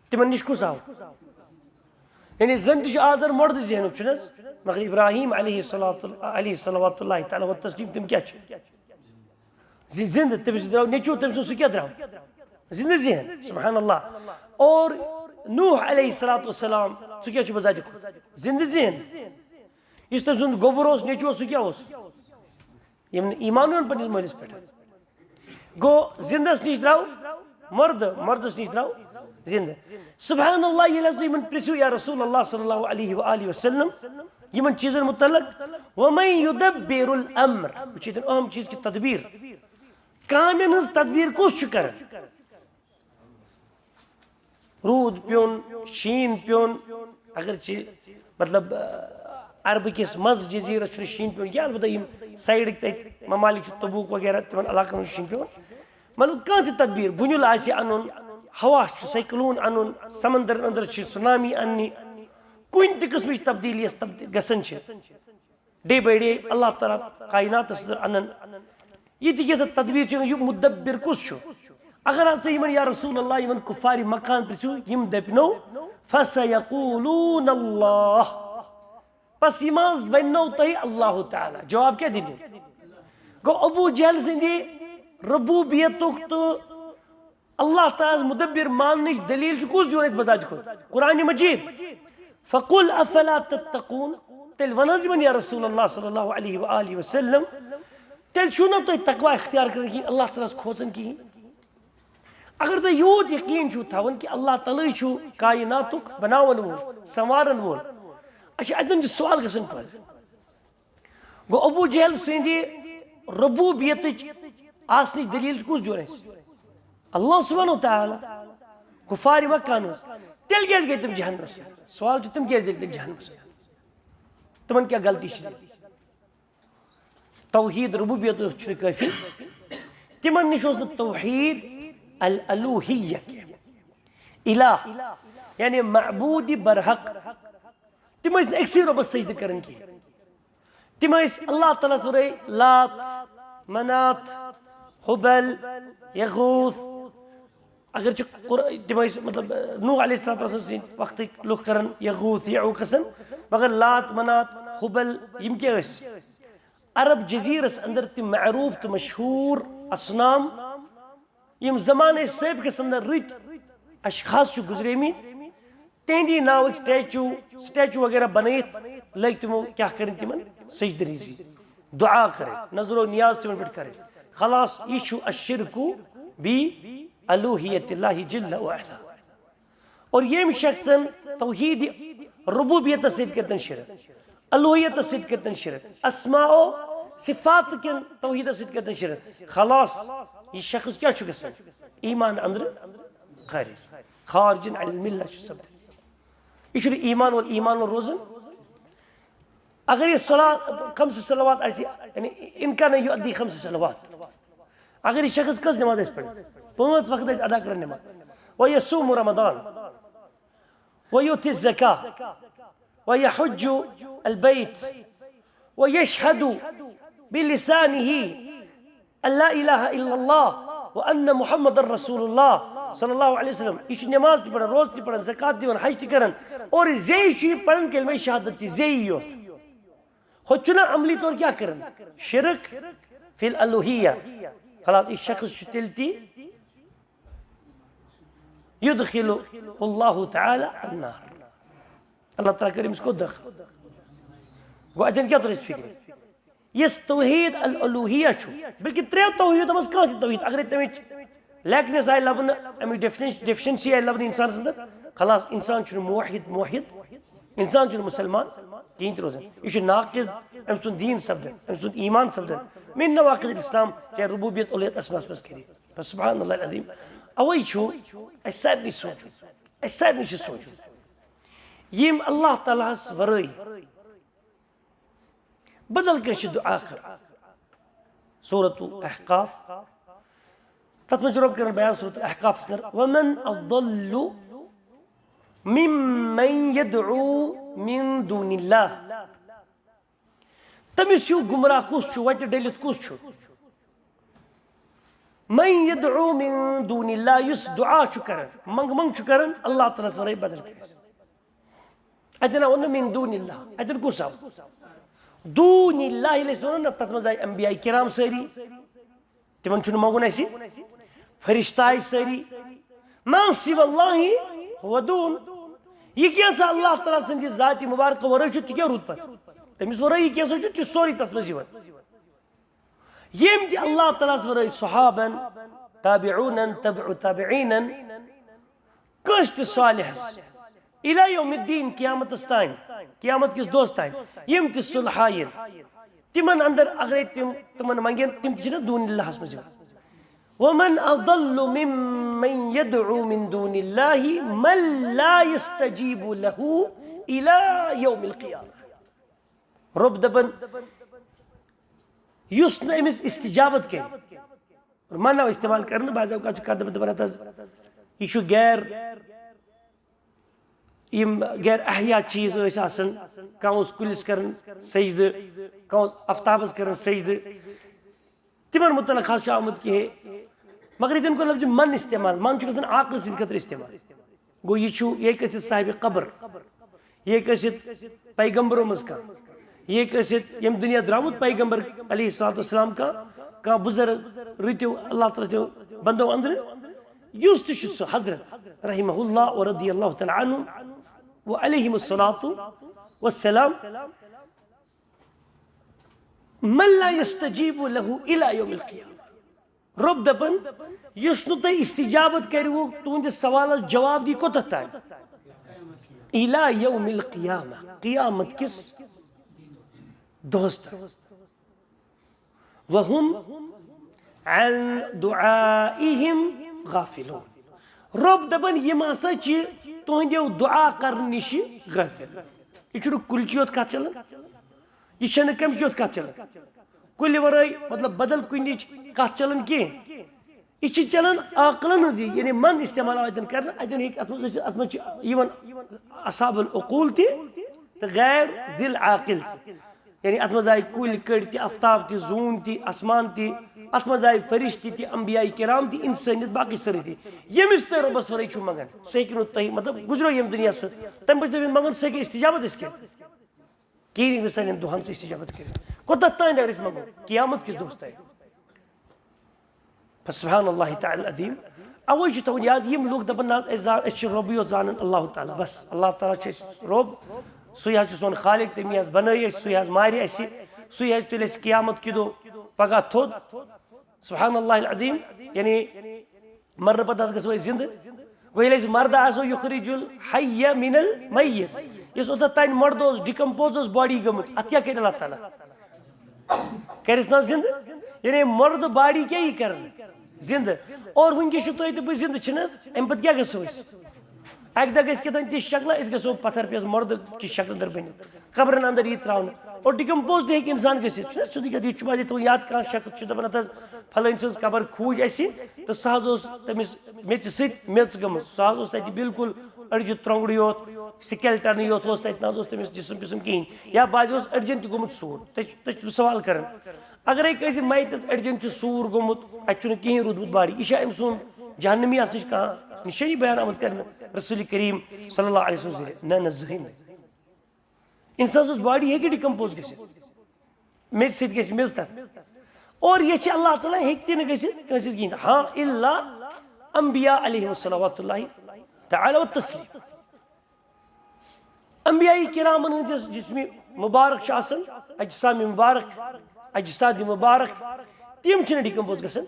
تِمن نِش کُس آو؟ یعنی زن تہِ چھُ آزر مۄردٕ ذہنُک، چھُنہٕ حظ؟ مگر ابراہیم علیہ الصلوۃ، علیہ صلوات اللہ تعالیٰ و تسلیم، تِم کیٛاہ چھِ؟ زِ-، زِندٕ، تٔمِس درٛاو نیٚچوٗ، تٔمۍ سُنٛد سُہ کیٛاہ درٛاو؟ زِندٕ ذہن، سبحان اللہ۔ اور نوح علیہ الصلوۃ والسلام، سُہ کیٛاہ چھُ بذاتِ خود؟ زِندٕ ذہن۔ یُس تٔمۍ سُنٛد گوٚبُر اوس، نیٚچوٗ اوس، سُہ کیٛاہ اوس؟ یِم نہٕ ایمان اوٚن پننِس مٲلِس پٮ۪ٹھ۔ گوٚو، زِندَس نِش درٛاو مۄردٕ، مۄردَس نِش درٛاو زِندٕ۔ سبحان اللہ، ییٚلہِ حظ تُہۍ یِمَن پرٛژھِو، یا رسول اللہ صلی اللہ علیہ و آلہ وسلم، یِمَن چیٖزَن متعلق، وَمَن یُدَبِّرُ الْأَمْرَ، وٕچھِو ییٚتٮ۪ن اہم چیٖز کہِ تدبیٖر، کامٮ۪ن ہٕنٛز تدبیٖر کُس چھُ کران؟ روٗد پیوٚن، شیٖن پیوٚن، اگر چھِ، مطلب، آ، عربہٕ کِس منٛز جزیٖرس چھُنہٕ شیٖن پیوٚن کینٛہہ، البتہ یِم سایڈٕکۍ تَتہِ ممالِک چھِ، تبوک وغیرہ، تِمن علاقن منٛز چھُ شیٖن پیوٚن۔ مطلب، کانٛہہ تہِ تدبیٖر، بُنیُل آسہِ اَنُن، ہوا چھُ سایکلون اَنُن، سمندرن اندر چھِ سونامی اَننہِ، کُنہِ تہِ قٕسمٕچ تبدیٖلی یۄس تبدیٖل گژھان چھِ، ڈے باے ڈے اللہ تعالیٰ کائناتس اندر انان۔ یہ تہِ کیٛاہ سا تدبیر چھِ، یہِ مدبر کُس چھُ؟ اگر حظ تُہۍ یِمن، یا رسول اللہ، یِمن کفارِ مکان پرٛژھِو، یِم دٔپنو، فسیقولون اللہ، پس یِم حظ وننو تۄہہِ اللہ تعالیٰ۔ جواب کیٛاہ دِنو؟ گوٚو، ابو جہل سٕنٛدِ ربوبیتُک تہٕ اللہ تعالیٰ ہس مدبر ماننٕچ دلیل چھُ کُس دِوان اَسہِ بذاتِ خود؟ قرآن مجید۔ فقل افلا تتقون، تیٚلہِ وَن حظ یِمن، یا رسول اللہ صلی اللہ علیہ و آلہ وسلم، تیٚلہِ چھُو نہ تُہۍ تقوی اختیار کران کِہیٖنۍ، اللہ تعالیٰ ہس کھوژان کِہیٖنۍ؟ اگر تُہۍ یوٗت یقیٖن چھُو تھاوان کہِ اللہ تعالیٰ چھُ کائناتُک بناون وول، سنوارن وول، اچھا، اتٮ۪ن چھُ سوال گژھان پٲدٕ۔ گوٚو، ابو جہل سٕنٛدِ ربوبیتٕچ آسنٕچ دلیل چھُ کُس دیُن اَسہِ؟ اللہ سبحانہ و تعالیٰ۔ کفارِ مکہ ہن ہٕنٛز۔ تیٚلہِ کیٛازِ گٔے تِم جہنمس؟ سوال چھُ، تِم کیٛازِ گٔے تیٚلہِ جہنمس؟ تِمن کیٛاہ غلطی چھِ؟ توحید ربوبیت چھُنہٕ کٲفی۔ تِمن نِش اوس نہٕ توحید الالوہیہ کینٛہہ۔ الہ، یعنی معبود برحق۔ تِم ٲسۍ نہٕ أکسٕے رۄبس سجدٕ کران کینٛہہ۔ تِم ٲسۍ اللہ تعالیٰ ہس ورٲے لات، منات، حبل، یغوث۔ اگر چھُ قر-، تِم ٲسۍ، مطلب، نوح علیہ الصلوۃ والسلام سٕنٛدِ وقتٕکۍ لُکھ کران یغوث، یعوق گژھان، مگر لات، منات، حبل، یِم کیٛاہ ٲسۍ؟ عرب جزیرس اندر تِم معروف تہٕ مشہوٗر اصنام، یِم زمانہٕ سٲبقس اندر رٕتۍ اشخاص چھِ گُزریمٕتۍ، تِہنٛدی ناوٕکۍ سٹیچو، سٹیچو وغیرہ بنٲیِتھ لٔگۍ تِمو کیٛاہ کَرٕنۍ؟ تِمن سجدٕ ریزی، دعا کَرٕنۍ، نظر و نیاز تِمن پٮ۪ٹھ کَرٕنۍ۔ خلاص، یہِ چھُ الشرک بی الوہیت اللہ جل و علا۔ اور ییٚمۍ شخصن توحید ربوبیتس سۭتۍ کٔرتن شرک، الوہیتس سۭتۍ کٔرتن شرک، اسماء و صفات کٮ۪ن توحیدس سۭتۍ کٔرتن شرک، خلاص، یہِ شخص کیٛاہ چھُ گژھان؟ ایمان اندرٕ خارج، خارجن عن الملہ چھُ سپدان۔ یہِ چھُنہٕ ایمان وول ایمان وول روزان۔ اگر یہِ صلات، خمس صلوات آسہِ، یعنی ان کان یؤدی خمس صلوات، اگر یہِ شخص کٔژ نماز آسہِ پران؟ پانٛژھ وقت آسہِ ادا کران نماز، و یصوم رمضان، و یؤتی الزکاة، و یحج البیت، و یشہد بلسانہ ان لا الہ الا اللہ و ان محمد رسول اللہ، صلی اللہ علیہ وسلم، یہِ چھُ نماز تہِ پران، روزٕ تہِ پران، زکوٰۃ دِوان، حج تہِ کران، اور زیٚیہِ چھُ یہِ پران کلمہ شہادت تہِ، زیٚیہِ یوت۔ ہُتہِ چھُنہ عملی طور کیٛاہ کران؟ شرک فی الالوہیہ۔ خلاص، یہِ شخص چھُ تیٚلہِ تہِ یدخلہ اللہ تعالی النار۔ اللہ تعالیٰ کٔر أمِس کوٚت دٲخل؟ گوٚو، اَتٮ۪ن کیٛاہ توٚر اَسہِ فِکرِ؟ یُس توحید الالوہیہ چھُ، بلکہ ترٛےٚ توحیدو منٛز کانٛہہ تہِ توحید، اگرے تَمِچ lackness آیہِ لَبنہٕ، اَمِچ deficiency، deficiency آیہِ لَبنہٕ اِنسانَس اندر، خلاص، اِنسان چھُنہٕ موحد، موحد، اِنسان چھُنہٕ مُسلمان کِہیٖنۍ تہِ روزان۔ یہِ چھُ ناقض، أمۍ سُنٛد دیٖن سپدان، أمۍ سُنٛد ایٖمان سپدان۔ من نواقض الاسلام، چاہے ربوبیت، الوہیت، اسماء صفات کٔرِتھ۔ بس سبحان اللہ العظیم۔ اوے چھُ اَسہِ سارنٕے سونٛچُن، اَسہِ سارنٕے چھُ سونٛچُن، ییٚمۍ اللہ تعالیٰ ہَس ورٲے بدل کٲنٛسہِ دُعا کَران۔ سورۃ الاحقاف، تَتھ منٛز چھُ رۄب کران بیان سورۃ الاحقافَس اندر، "ومن اضل ممن يدعو من دون الله"۔ تٔمِس ہیوٗ گمراہ کُس چھُ، وَتہِ ڈٔلِتھ کُس چھُ؟ من يدعو من دون الله، یُس دُعا چھُ کران، منٛگ منٛگ چھُ کران اللہ تعالیٰ ہَس ورٲے بدل کٲنٛسہِ۔ اَتٮ۪ن آو نہٕ من دون اللہ، اَتٮ۪ن کُس آو؟ دون اللہ ییٚلہِ أسۍ وَنو نہ، تَتھ منٛز آیہِ انبیاء کرام سٲری، تِمن چھُنہٕ منٛگُن اَسہِ۔ فرشتہٕ آیہِ سٲری، ما سوى الله هو دون۔ یہِ کینٛژھا اللہ تعالیٰ سٕنٛدِ ذاتِ مبارکہٕ ورٲے چھُ، تہِ کیٛاہ روٗد پتہٕ؟ تٔمِس ورٲے یہِ کینٛژھا چھُ، تہِ سورُے تَتھ منٛز یِوان۔ ییٚمۍ تہِ اللہ تعالیٰ ہَس ورٲے صحابن، تابعونن، تبع تابعینن، کٲنٛسہِ تہِ صالحس، الی یوم الدین، قیامتس تام، قیامت کِس دۄہس تام، یِم تہِ صلحا یِن، تِمن اندر اگرے تِم، تِمن منگن، تِم تہِ چھِنہ دون اللہس منٛز یِوان۔ ومن اضل ممن يدعو من دون الله من لا يستجيب له الى يوم القيامة۔ رۄب دپان، یُس نہٕ أمِس استجابت کرِ۔ اور معنی آو استعمال کرنہٕ، بعض اوقات چھُ کانٛہہ دپان، دپان ہتہٕ حظ، یہِ چھُ غیر، یِم غیر احیا چیٖز ٲسۍ آسان، کانٛہہ اوس کُلِس کران سجدٕ، کانٛہہ اوس افتابس کران سجدٕ، تِمن متعلق حظ چھُ آمُت کہِ ہے، مگر ییٚتٮ۪ن کوٚر لفظِ من استعمال، من چھُ گژھان عاقلہٕ سٕنٛدِ خٲطرٕ استعمال۔ گوٚو، یہِ چھُ، یہِ ہیٚکہِ ٲسِتھ صاحبِ قبر، یہِ ہیٚکہِ ٲسِتھ پیغمبرو منٛز کانٛہہ، یہِ ہیٚکہِ ٲسِتھ ییٚمہِ دُنیا درٛامُت پیغمبر علیہ الصلوۃ والسلام، کانٛہہ، کانٛہہ بُزرگ رٕتیو اللہ تعالیٰ سٕنٛدیو بندو اندرٕ، یُس تہِ چھُ سُہ حضرت رحمہ اللہ و رضی اللہ تعالیٰ عنہ و علیہم الصلوۃ والسلام، من لا يستجيب له الى يوم القيامة۔ رۄب دپان، یُس نہٕ تۄہہِ استجابت کروٕ، تُہنٛدِس سوالس جواب دی کوٚتتھ تام؟ الى يوم القيامة، قیامت کِس دۄہس تام۔ وهم عن دعائهم غافلون۔ رۄب دپان، یِم ہسا چھِ تُہنٛدیو دُعا کرنہٕ نِش غٲفِل۔ یہِ چھُنہٕ کُلچہِ یوت کتھ چلان، یہِ چھنہٕ کمچہِ یوت کتھ چلان، کُلہِ ورٲے، مطلب، بدل کُنِچ کتھ چلان کینٛہہ۔ یہِ چھِ چلان عاقلن ہٕنٛز، یہِ، یعنی من استعمال آو اتٮ۪ن کرنہٕ، اتٮ۪ن ہیٚکہِ، اتھ منٛز ٲسِتھ، اتھ منٛز چھِ یِوان اصحاب العقول تہِ تہٕ غیر ذی العاقل تہِ۔ یعنی اتھ منٛز آیہِ کُلۍ کٔٹۍ تہِ، افتاب تہِ، زوٗن تہِ، آسمان تہِ، اتھ منٛز آیہِ فرشتہٕ تہِ، انبیاء کرام تہِ، انسٲنیت، باقٕے سٲری تہِ۔ ییٚمِس تُہۍ رۄبس ورٲے چھِو منٛگان، سُہ ہیٚکہِ نہٕ تۄہہِ، مطلب، گُزریو ییٚمہِ دُنیا سُہ، تمہِ پتہٕ تُہۍ أمِس منٛگان، سُہ ہیٚکہِ استجابت أسۍ کٔرِتھ۔ کِہیٖنۍ نہٕ سانٮ۪ن دُعاہن چھُ استجابت کٔرِتھ۔ کوٚتتھ تام اگر أسۍ منٛگو؟ قیامت کِس دۄہس تام۔ فسبحان اللہ تعالی العظیم۔ اوے چھُ تھاوُن یاد، یِم لُکھ دپان، نہ حظ، أسۍ زان-، أسۍ چھِ رۄبٕے یوت زانان، اللہ تعالیٰ بس۔ اللہ تعالیٰ چھُ اَسہِ رۄب، سُے حظ چھُ سون خالق، تٔمی حظ بنٲے أسۍ، سُے حظ مارِ اَسہِ، سُے حظ تُلہِ اَسہِ قیامت کہِ دۄہ پگاہ تھوٚد۔ سبحان اللہ العظیم۔ یعنی مرنہٕ پتہٕ حظ گژھو أسۍ زِندٕ۔ گوٚو، ییٚلہِ أسۍ مردٕ آسو، یُخرِجُ الحیّ مِنَ المیت، یُس اوٚتتھ تانۍ مردٕ اوس، ڈِکمپوز ٲس باڈی گٔمٕژ، اَتھ کیٛاہ کَرِ اللہ تعالیٰ؟ کَرٮ۪س نا زِندٕ؟ یعنی مردٕ باڈی کیٛاہ یی کَرنہٕ؟ زِندٕ۔ اور وٕنکیٚس چھُ تُہۍ تہٕ بہٕ زِندٕ، چھِنہٕ حظ؟ اَمہِ پَتہٕ کیٛاہ گژھو أسۍ؟ اَکہِ دۄہ گژھِ کیٛاہ تام تِژھ شکلہ، أسۍ گژھو پَتھر پٮ۪ٹھ مردٕ کِس شکلہِ اندر بٔنِتھ، قبرن اندر یی ترٛاونہٕ۔ اور ڈِکمپوز تہِ ہیٚکہِ اِنسان گٔژھِتھ، چھُنہٕ حظ؟ سیوٚدُے کَتھ، یہِ چھُ، یہِ تھوٚو یاد، کانٛہہ شخص چھُ دَپان، ہَتہٕ حظ، فلٲنۍ سٕنٛز قبر کھوٗج اَسہِ، تہٕ سُہ حظ اوس تٔمِس میٚژِ سۭتۍ میٚژ گٔمٕژ۔ سُہ حظ اوس تَتہِ بالکل أڈجہِ ترٛۄنٛگُر یوت، skeleton یوت اوس تَتہِ، نہ حظ اوس تٔمِس جسم وسم کِہیٖنۍ۔ یا بعض اوس أڈجَن تہِ گوٚمُت سوٗر۔ تُہۍ چھِ، تُہۍ چھِو سوال کَران، اگرے کٲنٛسہِ میتَس أڈجَن چھُ سوٗر گوٚمُت، اَتہِ چھُنہٕ کِہیٖنۍ روٗدمُت باڈی، یہِ چھا أمۍ سُنٛد جہنمی آسنٕچ کانٛہہ نِشٲنی بیان آمٕژ کرنہٕ رسول کریم صلی اللہ علیہ وسلم ذٔریعہٕ؟ نہ، نہ، زٕہٕنۍ نہٕ۔ انسان سٕنٛز باڈی ہیٚکہِ ڈِکمپوز گٔژھِتھ، میٚژِ سۭتۍ گژھِ میٚژ تتھ۔ اور یہِ چھِ اللہ تعالیٰ ہیٚکہِ تہِ نہٕ گٔژھِتھ کٲنٛسہِ ہٕنٛز کِہیٖنۍ۔ ہاں، الا انبیاء علیہم صلوات اللہ تعالیٰ و تسلیم۔ انبیاء کرامن ہٕنٛدِس جسمِ مبارک چھُ آسان، اجسام مبارک، اجساد مبارک، تِم چھِنہٕ ڈِکمپوز گژھان۔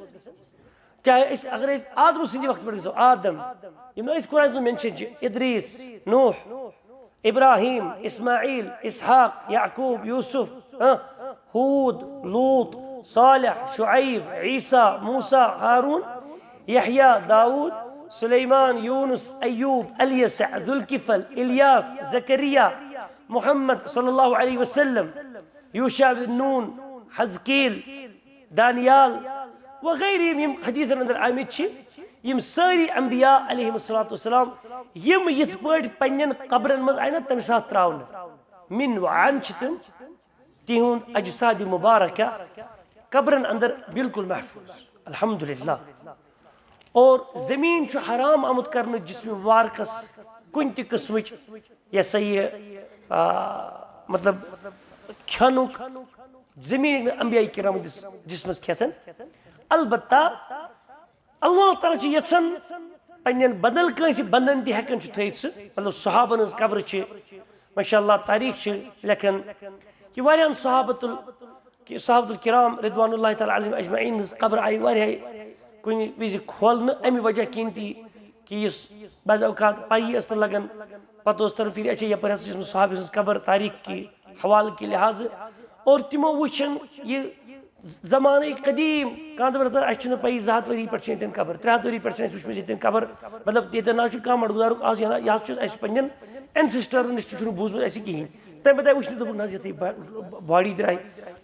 چاہے أسۍ، اگر أسۍ آدم سٕنٛدِ وقتہٕ پٮ۪ٹھ گژھو، آدم، یِم نہٕ أسۍ قرآنَس منٛز مینشن چھِ، ادریس، نوح، ابراہیم، اسماعیل، اسحاق، یعقوب، یوسف، ہاں، ہود، لوط، صالح، شعیب، عیسیٰ، موسیٰ، ہارون، یحییٰ، داؤد، سلیمان، یونس، ایوب، الیسع، ذوالکفل، الیاس، زکریا، محمد صلی اللہ علیہ وسلم، یوشع بن نون، حزقیل، دانیال وغیرہ یِم، یِم حدیثن اندر آمٕتۍ چھِ، یِم سٲری انبیاء علیہم الصلوۃ والسلام، یِم یِتھ پٲٹھۍ پننٮ۪ن قبرن منٛز آیہِ نہ تمہِ ساتہٕ تراونہٕ، من و عن چھِ تِم، تِہُنٛد اجساد مبارکہ قبرن اندر بالکل محفوظ، الحمدللہ۔ اور زمین چھُ حرام آمُت کرنہٕ جسم مبارکس کُنہِ تہِ قٕسمٕچ، یہِ ہسا یہِ، آ، مطلب، کھٮ۪نُک۔ زمین ہیٚکہِ نہٕ انبیاء کرام ہٕنٛدِس جسمس کھٮ۪تھ۔ البتہ اللہ تعالیٰ چھُ یژھان پننٮ۪ن بدل کٲنٛسہِ بندن تہِ ہٮ۪کان چھُ تھٲیِتھ سُہ، مطلب، صحابن ہٕنٛز قبرٕ چھِ، ماشاء اللہ، تاریخ چھِ لیکھان کہِ واریاہن صحابت ال-، کہِ صحابت الکرام رضوان اللہ تعالیٰ علیہم اجمعین ہٕنٛز قبر آیہِ واریاہے کُنہِ وِزِ کھولنہٕ، امہِ وجہ کِنۍ تہِ کہِ یُس بعض اوقات پَیی ٲس نہٕ لگان، پتہٕ اوس تران فِکرِ، اچھا، یپٲرۍ ہسا چھِ ٲسمٕژ صحابی سٕنٛز قبر تاریخ کہِ حوالہٕ کہِ لحاظہٕ، اور تِمو وٕچھن یہِ زمانہٕ قدیٖم، کانٛہہ دَپان، "ہتا، اَسہِ چھُنہٕ پَیی، زٕ ہَتھ ؤری پٮ۪ٹھ چھِ ییٚتٮ۪ن قبر، ترٛےٚ ہَتھ ؤری پٮ۪ٹھ چھِنہٕ اَسہِ وٕچھمٕژ ییٚتٮ۪ن قبر، مطلب، ییٚتٮ۪ن نہ حظ چھُ کانٛہہ مَڈگُزارُک آز، یہِ نہ، یہِ حظ چھُ اَسہِ پنٛنٮ۪ن ancestor-ن نِش تہِ چھُنہٕ بوٗزمُت اَسہِ کِہیٖنۍ۔" تَمہِ پَتہٕ وٕچھ نہٕ، دوٚپُکھ، "نہ حظ، یَتھ ہے با-، باڈی درٛاے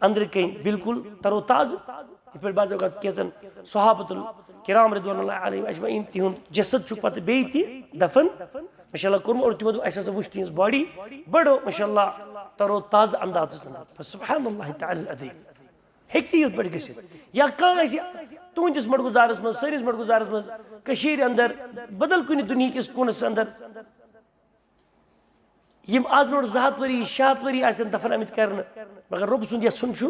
أنٛدرٕ کَنۍ بِلکُل تَرو تازٕ۔" یِتھ پٲٹھۍ بعض اوقات کینٛژَن صحابت الکرام رضوان اللہ علیہم اجمعین تِہُنٛد جسد چھُ پَتہٕ بیٚیہِ تہِ دفن، ماشاء اللہ، کوٚرمُت، اور تِمو دوٚپ، "اَسہِ ہسا وٕچھ تِہِنٛز باڈی بَڑو، ماشاء اللہ، تَرو تازٕ اندازَس اندر۔" سبحان اللہ تعالیٰ العظیم۔ ہیٚکہِ تہِ یِتھ پٲٹھۍ گٔژھِتھ۔ یا کانٛہہ آسہِ تُہٕنٛدِس مَڈگُزارَس منٛز، سٲنِس مَڈگُزارَس منٛز، کٔشیٖرِ اندر، بدل کُنہِ دُنیہِکِس کوٗنَس اندر، یِم آز برونٛٹھ زٕ ہَتھ ؤری، شےٚ ہَتھ ؤری آسن دفن آمٕتۍ کرنہٕ، مگر رۄب سُنٛد یژھُن چھُ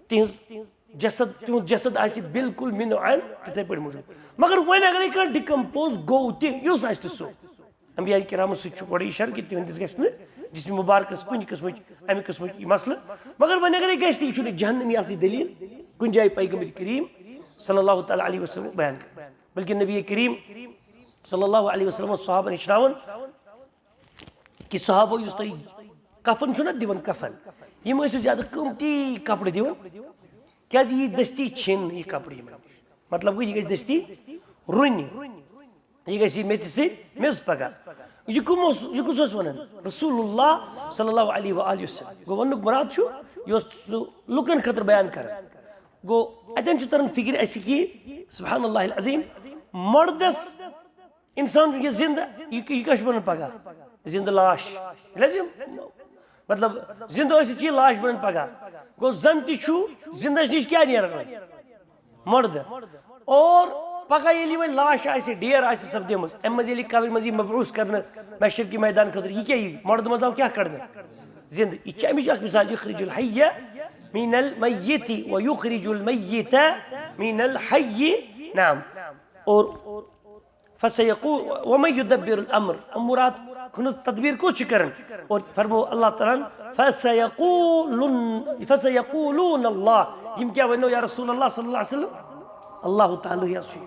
تِہنٛز جسد، تِہُنٛد جسد آسہِ بالکل من عین تِتھے پٲٹھۍ موٗجوٗد۔ مگر وۄنۍ اگرے کانٛہہ ڈِکمپوز گوٚو تہِ، یُس آسہِ تہِ سُہ، انبیاء کرامو سۭتۍ چھُ گۄڈٕ اِشارٕ کہِ تِہنٛدِس گژھِ نہٕ جسم مبارکس کُنہِ قٕسمٕچ، امہِ قٕسمٕچ یہِ مسلہٕ۔ مگر وۄنۍ اگرے گژھِ تہِ، یہِ چھُنہٕ جہنمی آسٕچ دٔلیٖل کُنہِ جایہِ پیغمبر کریم صلی اللہ تعالیٰ علیہ وسلم بیان کران، بلکہِ نبی کریم صلی اللہ علیہ وسلم اوس صحابن ہیٚچھناوان کہِ صحابو یُس تۄہہِ کفن چھُو نہ دِوان، کفن، یِم ٲسِو زیادٕ قۭمتی کپرٕ دِوان، کیازِ یہِ دٔستی چھِن یہِ کپرٕ یِمن۔ مطلب گوٚو، یہِ گژھِ دٔستی رُنہِ، یہِ گژھِ یہِ میٚژِ سۭتۍ میٚژ پگاہ۔ یہِ کٕم اوس، یہِ کُس اوس ونان؟ رسول اللہ صلی اللہ علیہ وآلہ وسلم۔ گوٚو، وننُک مراد چھُ، یہِ اوس سُہ لُکن خٲطرٕ بیان کران۔ گوٚو، اتٮ۪ن چھُ تران فکرِ اسہِ کہِ سبحان اللہ العظیم، مردس انسان چھُ یہِ زِندٕ، یہِ، یہِ کیٛاہ چھُ بَنان پَگاہ؟ زِندٕ لاش۔ ییٚلہِ حظ یہِ، مطلب، زِندٕ ٲسِتھ چھُ یہِ لاش بَنان پَگاہ۔ گوٚو، زَن تہِ چھُ زِندَس نِش کیٛاہ نیران وۄنۍ؟ مُردٕ۔ اور پَگاہ ییٚلہِ یہِ وۄنۍ لاش آسہِ، ڈیر آسہِ سَپدیمٕژ، اَمہِ منٛز ییٚلہِ قبرِ منٛز یہِ مبعوث کرنہٕ محشر کہِ میدان خٲطرٕ، یہِ کیٛاہ یی؟ مُردٕ منٛز آو کیٛاہ کڑنہٕ؟ زِندٕ۔ یہِ چھِ اَمِچ اَکھ مثال، یُخرج الحی من المیت و یُخرج المیت من الحی۔ نعم۔ اور فسیقو-، ومن یدبر الامر، امورات ہٕنٛز تدبیر کُس چھُ کران؟ اور فرمو اللہ تعالیٰ ہن، فسیقولن، فسیقولون اللہ، یِم کیٛاہ ونو یا رسول اللہ صلی اللہ علیہ وسلم؟ اللہ تعالیٰ یس چھُ۔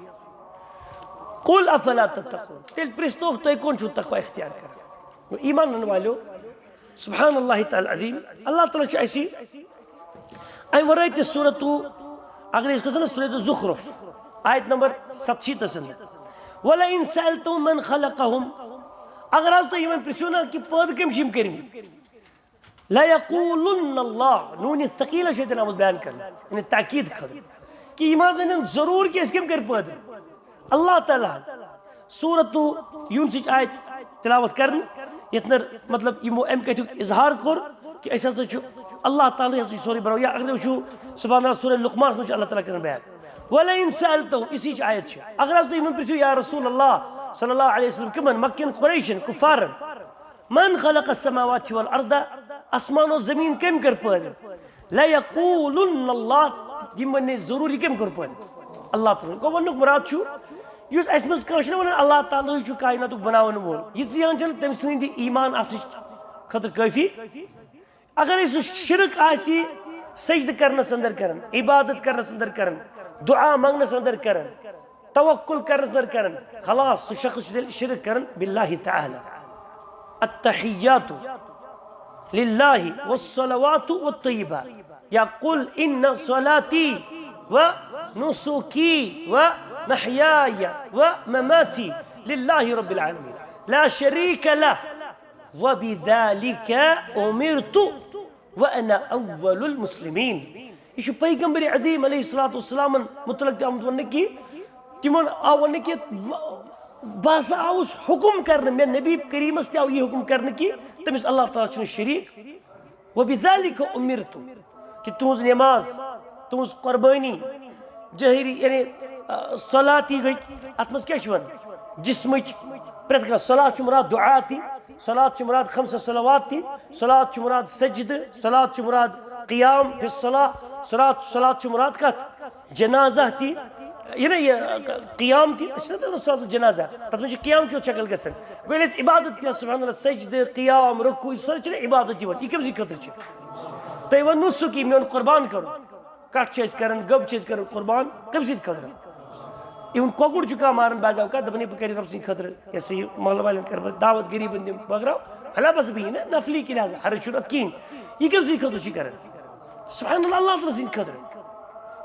قل افلا تتقون، تیٚلہِ پرٛژھ توکھ، تُہۍ کون چھُو تقوی اختیار کران؟ گوٚو ایمان انن والٮ۪و، سبحان اللہ تعالیٰ عظیم۔ اللہ تعالیٰ چھُ اَسہِ اَمہِ ورٲے تہِ سورتو، اگر أسۍ گژھو نا سورت زخرف، آیت نمبر ستشیٖتس اندر، "ولئن سألتهم من خلقهم"، اگر حظ تُہۍ یِمن پرژھِو نا کہِ پٲدٕ کٔمۍ چھِ یِم کٔرمٕتۍ، "لَيَقُولُنَّ اللَّهُ"، نوٗنِ ثقیٖلہ چھِ ییٚتٮ۪ن آمُت بیان کرنہٕ، یعنی تاکید خٲطرٕ، کہِ یِم حظ ونن ضروٗر کہِ أسۍ کٔمۍ کٔرۍ پٲدٕ؟ اللہ تعالیٰ ہن۔ سورت یونسٕچ آیت تلاوت کرنہٕ، یتھ نہٕ، مطلب، یِمو امہِ کتھیُک اظہار کوٚر کہِ أسۍ ہسا چھُ اللہ تعالیٰ ہسا چھُ سورُے بناوان۔ یا اگر وٕچھو، سبحان اللہ، سورہ لقمانس منٛز چھُ اللہ تعالیٰ کران بیان، وَلَئِن سَأَلْتَهُمْ، اسی چھ آیت چھ۔ اگر حض تُہۍ یِمن پرژھِو، یا رسول اللہ صلی اللہ علیہ وسلم، کمن؟ مکین قریشن، کفارن، من خلق السماوات والارض، آسمان و زمین کٔمۍ کٔر پٲدٕ؟ لَیَقُولُنَّ اللہ، تِم وَنہِ ضروٗر، یہِ کٔمۍ کوٚر پٲدٕ؟ اللہ تعالیٰ۔ گوٚو وننُک مراد چھُ، یُس اَسہِ منٛز کٲنٛسہِ چھُنہ وَنان اللہ تعالیٰ چھُ کائناتُک بناون وول، یہِ زیان چھنہٕ تٔمۍ سٕنٛدِ ایمان آسنٕچ خٲطرٕ کٲفی۔ اگر أسۍ سُہ شرک آسہِ سجدٕ کرنس اندر کران، عبادت کرنس اندر کران، دعا منگنس اندر کران، توکل کرنس اندر کران، خلاص، سُہ شخص چھُ تیٚلہِ شرک کران باللہ تعالیٰ۔ التحیات للہ والصلوات والطیبات، یا قل ان صلاتی و نسکی و محیای و مماتی للہ رب العالمین لا شریک لہ وبذالک امرت وانا اول المسلمین۔ یہ چھُ پیغمبر عظیم علیہ الصلوۃ والسلام متعلق تہِ آمُت وننہٕ کہ تِمن آو وننہٕ کہ بہٕ ہسا آوُس حکم کرنہٕ، مےٚ نبی کریمس تہِ آو یہِ حکم کرنہٕ کہ تٔمِس اللہ تعالیٰ چھُنہٕ شریٖک۔ وبذالک امرت، کہ تُہنٛز نماز، تُہنٛز قربٲنی، جٲہری، یعنی، آ، صلاتی گٔے، اتھ منٛز کیٛاہ چھُ ونان؟ جسمٕچ پرٛٮ۪تھ کانٛہہ، صلات چھُ مراد دعا تہِ، صلات چھُ مراد خمسہ صلوات تہِ، صلات چھُ مراد سجدٕ، صلات چھُ مراد قیام فی الصلاۃ، صلات، صلات چھُ مراد کتھ؟ جنازہ تہِ، یہِ نہ یہِ قیام تہِ، أسۍ چھِنہ دَپان صلات الجنازہ، تتھ منٛز چھُ قیام چیوت شکل گژھان۔ گوٚو ییٚلہِ أسۍ عبادت کران، سبحان اللہ، سجدٕ، قیام، رکوع، یہِ سٲری چھِنہ عبادت یِوان، یہِ کٔمۍ سٕنٛدِ خٲطرٕ چھِ؟ تۄہہِ ووٚن نُسُک، یہِ میون قربان کرُن۔ کَٹھ چھِ أسۍ کران، گٔب چھِ أسۍ کران قربان، کٔمۍ سٕنٛدِ خٲطرٕ؟ یِہُنٛد کۄکُر چھُ کانٛہہ ماران بعض اوقات، دَپان ہے بہٕ کرٕ رۄب سٕنٛدِ خٲطرٕ، یہِ سا یہِ محلہٕ والٮ۪ن کرٕ بہٕ دعوت، غریٖبن دِمہٕ بٲگراو، فلاح بس بہٕ یی نہ نفلی کہِ لحاظہٕ، حرج چھُنہٕ اَتھ کِہیٖنۍ۔ یہِ کٔمۍ سٕنٛدِ خٲطرٕ چھُ کران؟ سبحان اللہ، اللہ تعالیٰ سٕنٛدِ خٲطرٕ۔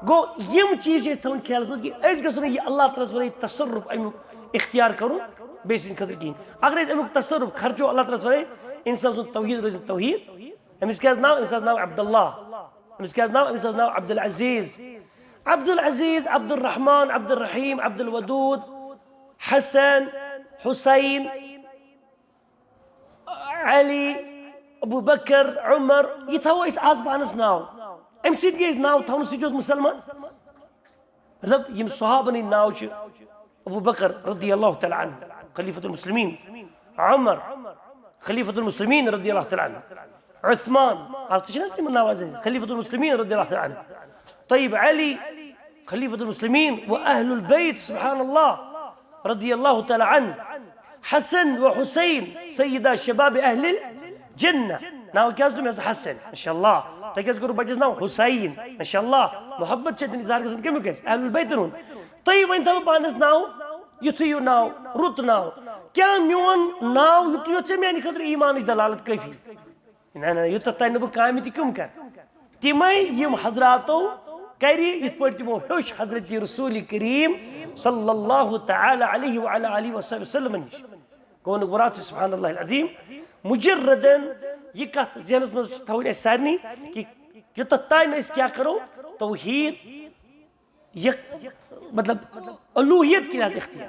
گوٚو یِم چیٖز چھِ أسۍ تھاوٕنۍ خیالَس منٛز کہِ أسۍ گژھو نہٕ یہِ اللہ تعالیٰ ہَس وَرٲے تصرف اَمیُک اختیار کَرُن بیٚیہِ سٕنٛدِ خٲطرٕ کِہیٖنۍ۔ اگر أسۍ اَمیُک تصرف خرچو اللہ تعالیٰ ہَس وَرٲے، اِنسان سُنٛد توحیٖد روزِ نہٕ توحیٖد۔ أمِس کیٛاہ حظ ناو؟ أمِس حظ ناو عبداللہ۔ أمِس کیٛاہ حظ ناو؟ أمِس حظ ناو عبدالعزیٖز۔ عبدالعزیٖز، عبدالرحمان، عبدالرحیٖم، عبدالودوٗد، حسن، حسین، علی، ابو بکر، عمر، یہِ تھاوو أسۍ آز پانس ناو۔ امہِ سۭتۍ گٔے أسۍ ناو تھاونہٕ سۭتۍ یوت مسلمان۔ مطلب، یِم صحابن ہٕنٛدۍ ناو چھِ، ابو بکر رضی اللہ تعالیٰ عنہ، خلیفۃ المسلمین، عمر، خلیفۃ المسلمین رضی اللہ تعالیٰ عنہ، عثمان، آز تہِ چھِنہٕ حظ تِمن ناو آز خلیفۃ المسلمین رضی اللہ تعالیٰ عنہ، طیب علی، خلیفۃ المسلمین و اہل البیت، سبحان اللہ، رضی اللہ تعالیٰ عنہ، حسن و حسین سیدہ شباب اہل الجنہ۔ ناو کیٛاہ حظ دوٚپ مےٚ؟ حسن، ماشاء اللہ۔ تۄہہِ کیٛازِ کوٚروٕ بچس ناو حسین؟ ماشاء اللہ، محبت چھِ تٔمِس اظہار گژھان کَمیُک اَسہِ؟ اہل البیتن ہُنٛد۔ تُہۍ ؤنۍ تو پانس ناو، یُتھُے یہِ ناو، رُت ناو۔ کیٛاہ میون ناو یُتُے یوت چھا میانہِ خٲطرٕ ایٖمانٕچ دلالت کٲفی؟ نہ، نہ، یوٗتاہ تانۍ نہٕ بہٕ کامہِ تہِ کٕم کرٕ۔ تِمے یِم حضراتو کرِ، یِتھ پٲٹھۍ تِمو ہیوٚچھ حضرت رسول کریم صلی اللہ تعالیٰ علیہ وعلیٰ آلہ وصحبہ وسلم نِش۔ گوٚو نہٕ مراد چھُ سبحان اللہ العظیم، مجردن یہِ کتھ ذہنس منٛز چھِ تھاوٕنۍ اَسہِ سارنٕے کہِ یوٗتاہ تانۍ نہٕ أسۍ کیٛاہ کرو، توحیٖد، یہِ، مطلب، الوہیت کٔرِتھ اختیار۔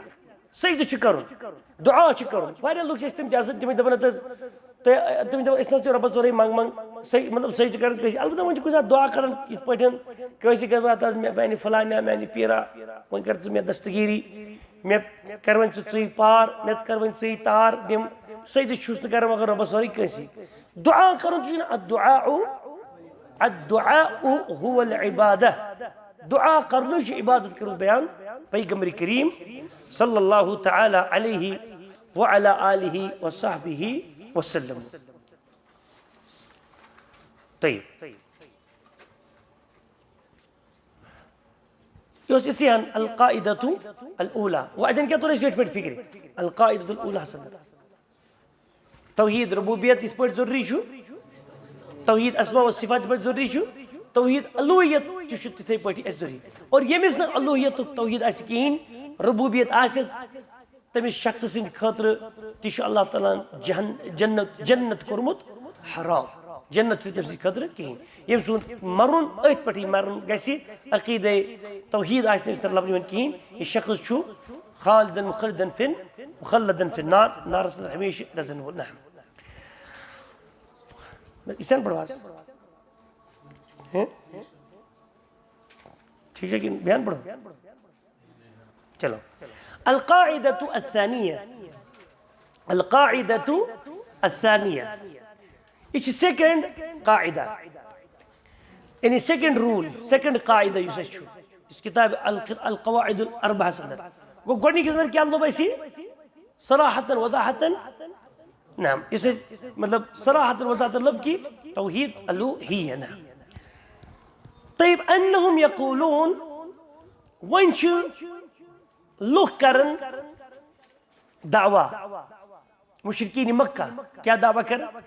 سجدٕ چھُ کرُن، دعا چھُ کرُن۔ واریاہ لُکھ چھِ أسۍ تِم تہِ آسان، تِم چھِ دَپان، "اَدٕ حظ، تُہۍ"، تِم چھِ دَپان، "أسۍ نہ حظ چھِ رۄبَس ورٲے منٛگ-، منٛگ-، سج-، مطلب، سجدٕ کران کٲنٛسہِ۔" البتہ وۄنۍ چھِ کُنہِ ساتہٕ دعا کران یِتھ پٲٹھۍ، کٲنٛسہِ گژھِ وَنان، "اَدٕ حظ، مےٚ، میٛانہِ فلانہِ، میٛانہِ پیٖرا، وۄنۍ کر ژٕ مےٚ دستگیٖری، مےٚ کر وۄنۍ ژٕ ژٕے پار، مےٚ کر وۄنۍ ژٕے تار دِم۔" سجدٕ چھُس نہٕ کران مگر رۄبَس ورٲے کٲنٛسی۔ دعا کرُن تہِ چھُنہٕ، الدعاء، الدعاء هو العبادة۔ دعا کرنُے چھُ عبادت کٔرمٕژ بیان پیغمبر کریم صلی اللہ تعالیٰ علیہ وعلیٰ آلہ وصحبہ وسلم۔ طیب۔ یہِ اوس یِژٕے ہن القاعدة الأولى۔ وۄنۍ اَتٮ۪ن کیٛاہ توٚر اَسہِ ییٚتھۍ پٲٹھۍ فِکرِ؟ القاعدة الأولى ہس اندر۔ توحیٖد ربوبیت یِتھ پٲٹھۍ ضروٗری چھُ، توحیٖد اسماء و صفات یِتھ پٲٹھۍ ضروٗری چھُ، توحیٖد الوہیت تہِ چھُ تِتھے پٲٹھۍ اَسہِ ضروٗری۔ اور ییٚمِس نہٕ الوہیتُک توحیٖد آسہِ کِہیٖنۍ، ربوبیت آسٮ۪س، تٔمِس شخصہٕ سٕنٛدِ خٲطرٕ تہِ چھُ اللہ تعالیٰ ہن جہن-، جنت، جنت کوٚرمُت حرام۔ جنت چھُنہٕ تٔمۍ سٕنٛدِ خٲطرٕ کِہیٖنۍ۔ ییٚمۍ سُنٛد مَرُن أتھۍ پٮ۪ٹھٕے مَرُن گژھِ، عقیٖدے توحیٖد آسہِ تٔمِس تَرِ لَبنہٕ یِوان کِہیٖنۍ۔ یہِ شخص چھُ خالدن مخلدن فِن، مخلدن فِی النار، نارَس منٛز ہمیشہِ دَزَن وول۔ نہ۔ یہِ چھَنہٕ پَرواز۔ ہہ؟ ٹھیٖک چھا کِنہٕ بیٚیہِ اَنہٕ پَرو؟ چلو۔ القاعدة الثانية۔ القاعدة الثانية۔ یہِ چھِ second قاعدہ۔ یعنی second rule، second قاعدہ یُس اَسہِ چھُ، یُس کِتابِ الق-، القواعد الاربعہس اندر۔ گوٚو گۄڈٕنِکِس اندر کیٛاہ لوٚب اَسہِ؟ صراحتاً وضاحتاً۔ نعم، یُس اَسہِ مطلب صراحتاً وضاحتاً لوٚب کہِ توحید الوہیہ۔ نعم۔ طيب، انہم یقولون، وۄنۍ چھِ لُکھ کران دعویٰ، مشرکین مکہ کیٛاہ دعویٰ کران؟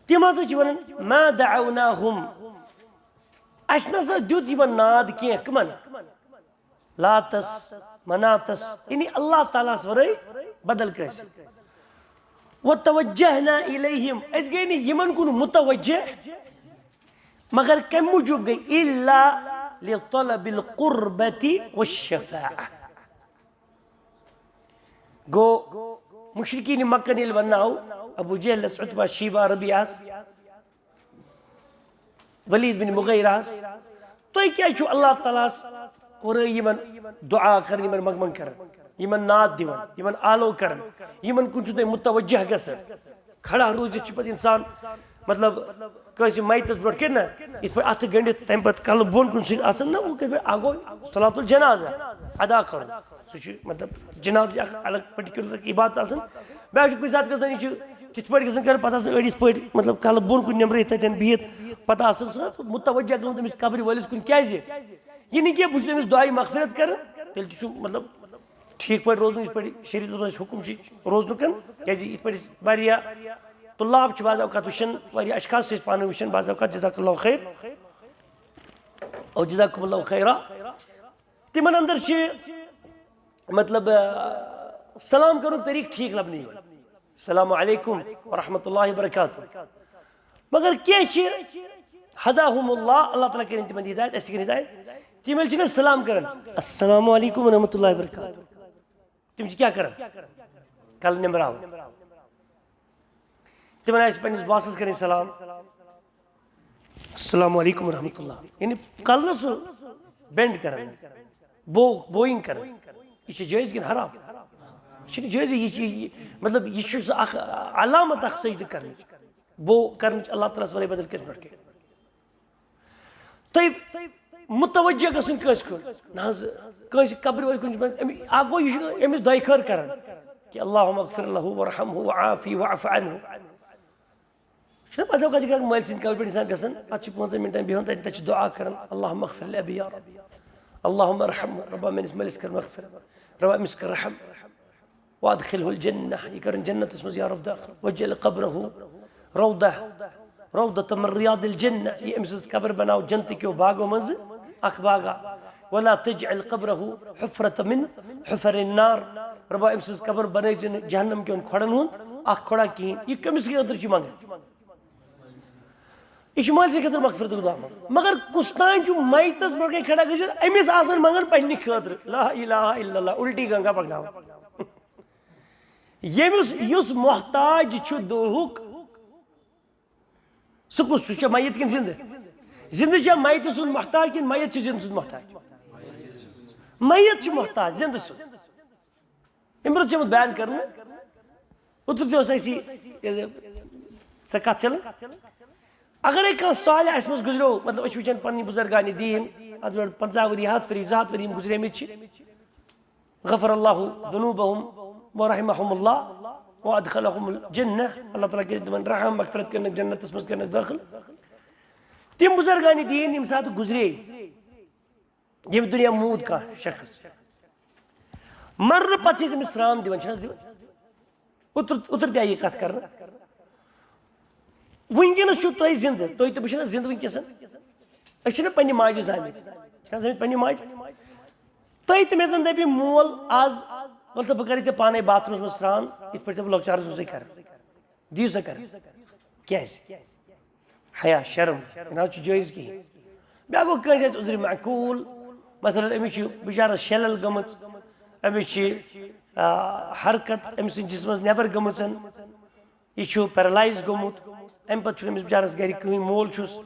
تِم ہسا چھِ ونان، ما دعوناہم، اَسہِ نہ سا دیُت یِمن ناد کینٛہہ۔ کٕمن؟ لاتس، مناتس، یعنی اللہ تعالیٰ ہس ورٲے بدل کٲنٛسہِ۔ وتوجہنا الیہم، أسۍ گٔے نہٕ یِمن کُن متوجہ، مگر کمہِ موٗجوٗب گٔے؟ الا لطلب القربة والشفاعة۔ گوٚو، مشرکین مکہ ییٚلہِ ونناو ابو جہلس، عتبہ، شیبہ، ربیعہس، ولید بن مغیرہس، تُہۍ کیٛازِ چھِو اللہ تعالیٰ ہس ورٲے یِمن دعا کران، یِمن منٛگہٕ منٛگہٕ کران، یِمن ناد دِوان، یِمن آلو کران، یِمن کُن چھِو تُہۍ متوجہ گژھان؟ کھڑا روٗزِتھ چھُ پتہٕ انسان، مطلب، کٲنٛسہِ میتس برونٛٹھ کَنہِ نا، یِتھ پٲٹھۍ اَتھٕ گٔنٛڈِتھ تَمہِ پَتہٕ کَلہٕ بۄن کُن سۭتۍ آسان نا، وۄنۍ کِتھ پٲٹھۍ اَکھ گوٚو صلاۃ الجنازہ ادا کَرُن۔ سُہ چھُ، مطلب، جنازٕ چھِ اَکھ الگ particular عبادت آسان۔ بیٛاکھ چھُ کُنہِ ساتہٕ گژھان، یہِ چھُ تِتھ پٲٹھۍ گژھان کَرُن، پَتہٕ آسان أڑۍ یِتھ پٲٹھۍ، مطلب، کَلہٕ بۄن کُن نٮ۪مرٲیِتھ تَتٮ۪ن بِہِتھ، پَتہٕ آسان سُہ نا متوجہ گوٚمُت أمِس قبرِ وٲلِس کُن۔ کیٛازِ؟ یہِ نہٕ کینٛہہ، بہٕ چھُس أمِس دُعایہِ مغفرت کَران، تیٚلہِ تہِ چھُ، مطلب، ٹھیٖک پٲٹھۍ روزُن، یِتھ پٲٹھۍ شریعتس منٛز اَسہِ حُکُم چھُ روزنُک۔ کیٛازِ یِتھ پٲٹھۍ أسۍ واریاہ طلاب چھِ بعض اوقات وٕچھان، واریاہ اشخاص چھِ أسۍ پانہٕ وٕچھان، بعض اوقات جزاک اللہ خیر، او جزاکم اللہ خیرا۔ تِمن اندر چھِ، مطلب، آ، سلام کرُن طریٖقہٕ ٹھیٖک لبنہٕ یِوان۔ السلام علیکم ورحمۃ اللہ وبرکاتہ۔ مگر کینٛہہ چھِ، ہداہم اللہ، اللہ تعالیٰ کٔرِن تِمن ہدایت، اَسہِ تہِ کٔرِن ہدایت۔ تِم ییٚلہِ چھِنہ سلام کران، السلام علیکم ورحمۃ اللہ وبرکاتہ، تِم چھِ کیٛاہ کران؟ کلہٕ نِمبراوان۔ تِمن آسہِ پننِس باسس کرٕنۍ سلام، السلام علیکم ورحمۃ اللہ، یعنی کلہٕ نہ سُہ bend کران، bow، bowing کران۔ یہِ چھِ جٲیز کِنہٕ حرام؟ یہِ چھِنہٕ جٲیز، یہِ چھِ، یہِ، مطلب، یہِ چھُ سُہ اکھ علامت اکھ سجدٕ کرنٕچ، bow کرنٕچ اللہ تعالیٰ ہس ورٲے بدل کٲنٛسہِ پٮ۪ٹھ کینٛہہ۔ تُہۍ متوجہ گژھُن کٲنٛسہِ کُن۔ نہ حظ، کٲنٛسہِ قبرِ وٲلۍ کُن چھُ پٮ۪وان، أمِس، اکھ گوٚو، یہِ چھُ أمِس دۄیہِ خٲر کران کہِ اللہم اغفر لہ ورحمہ وعافی واعف عنہ۔ چھُنہ بعض اوقات چھُ مٲلۍ سٕنٛدِ قبرِ پٮ۪ٹھ انسان گژھان، پتہٕ چھُ پانٛژن منٹن بیہوان تتہِ، تتہِ چھُ دعا کران، اللہم اغفر لأبی یا رب، اللہم ارحمہ، ربا میٲنِس مٲلِس کر مغفرت، ربا أمِس کر رحم۔ وادخلہ الجنہ، یہِ کرن جنتس منٛز یا رب داخل۔ واجعل قبرہ روضہ، روضۃ من ریاض الجنہ، یہِ أمۍ سٕنٛز قبر بناو جنتہٕ کیو باغو منٛزٕ اکھ باغا۔ ولا تجعل قبرہ حفرۃ من حفر النار، ربا أمۍ سٕنٛز قبر بنٲے زِ نہٕ جہنم کٮ۪ن کھۄڈن ہُنٛد اکھ کھۄڈا کِہیٖنۍ۔ یہِ کٔمِس خٲطرٕ چھُ منٛگان؟ یہِ چھُ مٲلۍ سٕنٛدِ خٲطرٕ مغفرتُک دعا منٛگان۔ مگر کُس تام چھُ میتس برونٛٹھ کَنہِ کھڑا گٔژھِتھ، أمِس آسان منٛگان پننہِ خٲطرٕ۔ لا الہ الا اللہ، الٹی گنگا پکناوان۔ ییٚمِس، یُس محتاج چھُ دُہُک، سُہ کُس چھُ؟ چھا میت کِنہٕ زِندٕ؟ زِندٕ چھا میتہٕ سُنٛد محتاج کِنہٕ میت چھِ زِندٕ سُنٛد محتاج؟ میت چھِ محتاج زِندٕ سُنٛد۔ اَمہِ برونٛہہ چھِ آمُت بیان کرنہٕ۔ اوترٕ تہِ اوس اَسہِ یہِ، یہِ، سۄ کَتھ چلان۔ اگرے کانٛہہ صالح اَسہِ منٛز گُزریو، مطلب، أسۍ چھِ وٕچھان پنٕنۍ بُزرگانِ دیٖن، اَتھ برونٛٹھ پنٛژاہ ؤری، ہَتھ ؤری، زٕ ہَتھ ؤری یِم گُزریمٕتۍ چھِ، غفر اللہ ذنوبہم ورحمہم اللہ وادخلہم الجنہ، اللہ تعالیٰ کٔرِنۍ تِمن رحم، مغفرت کٔرِنَکھ، جنتس منٛز کٔرِنَکھ دٲخل۔ تِم بُزرگانِ دیٖن ییٚمہِ ساتہٕ گُزرے، ییٚمہِ دُنیا موٗد کانٛہہ شخص، مرنہٕ پتہٕ چھِ أسۍ أمِس سرٛان دِوان، چھِنہٕ حظ دِوان؟ اوترٕ، اوترٕ تہِ آیہِ یہِ کتھ کرنہٕ۔ وٕنکیٚنس چھِو تُہۍ زِندٕ، تُہۍ تہٕ بہٕ چھِنہٕ زِندٕ وٕنکیٚس۔ أسۍ چھِنہٕ پننہِ ماجہِ زامٕتۍ، چھِنہٕ حظ زامٕتۍ پننہِ ماجہِ؟ تُہۍ تہِ مےٚ زن دپہِ مول آز، وَل سا بہٕ کرے ژےٚ پانے باتھ روٗمس منٛز سرٛان، یِتھ پٲٹھۍ ژےٚ بہٕ لۄکچارس اوسُے کران۔ دِیِو سا کران۔ کیٛازِ؟ حیا، شرم، یہِ نہ حظ چھُ جٲیز کِہیٖنۍ۔ بیٛاکھ گوٚو کٲنٛسہِ آسہِ عذرِ معقوٗل، مثلاً أمِس چھِ بِچارَس شلل گٔمٕژ، أمِس چھِ، آ، حرکت أمۍ سٕنٛدِ جسمَس نٮ۪بر گٔمٕژ، یہِ چھُ paralyze گوٚمُت، اَمہِ پَتہٕ چھُنہٕ أمِس بِچارَس گَرِ کٕہٕنۍ، مول چھُس،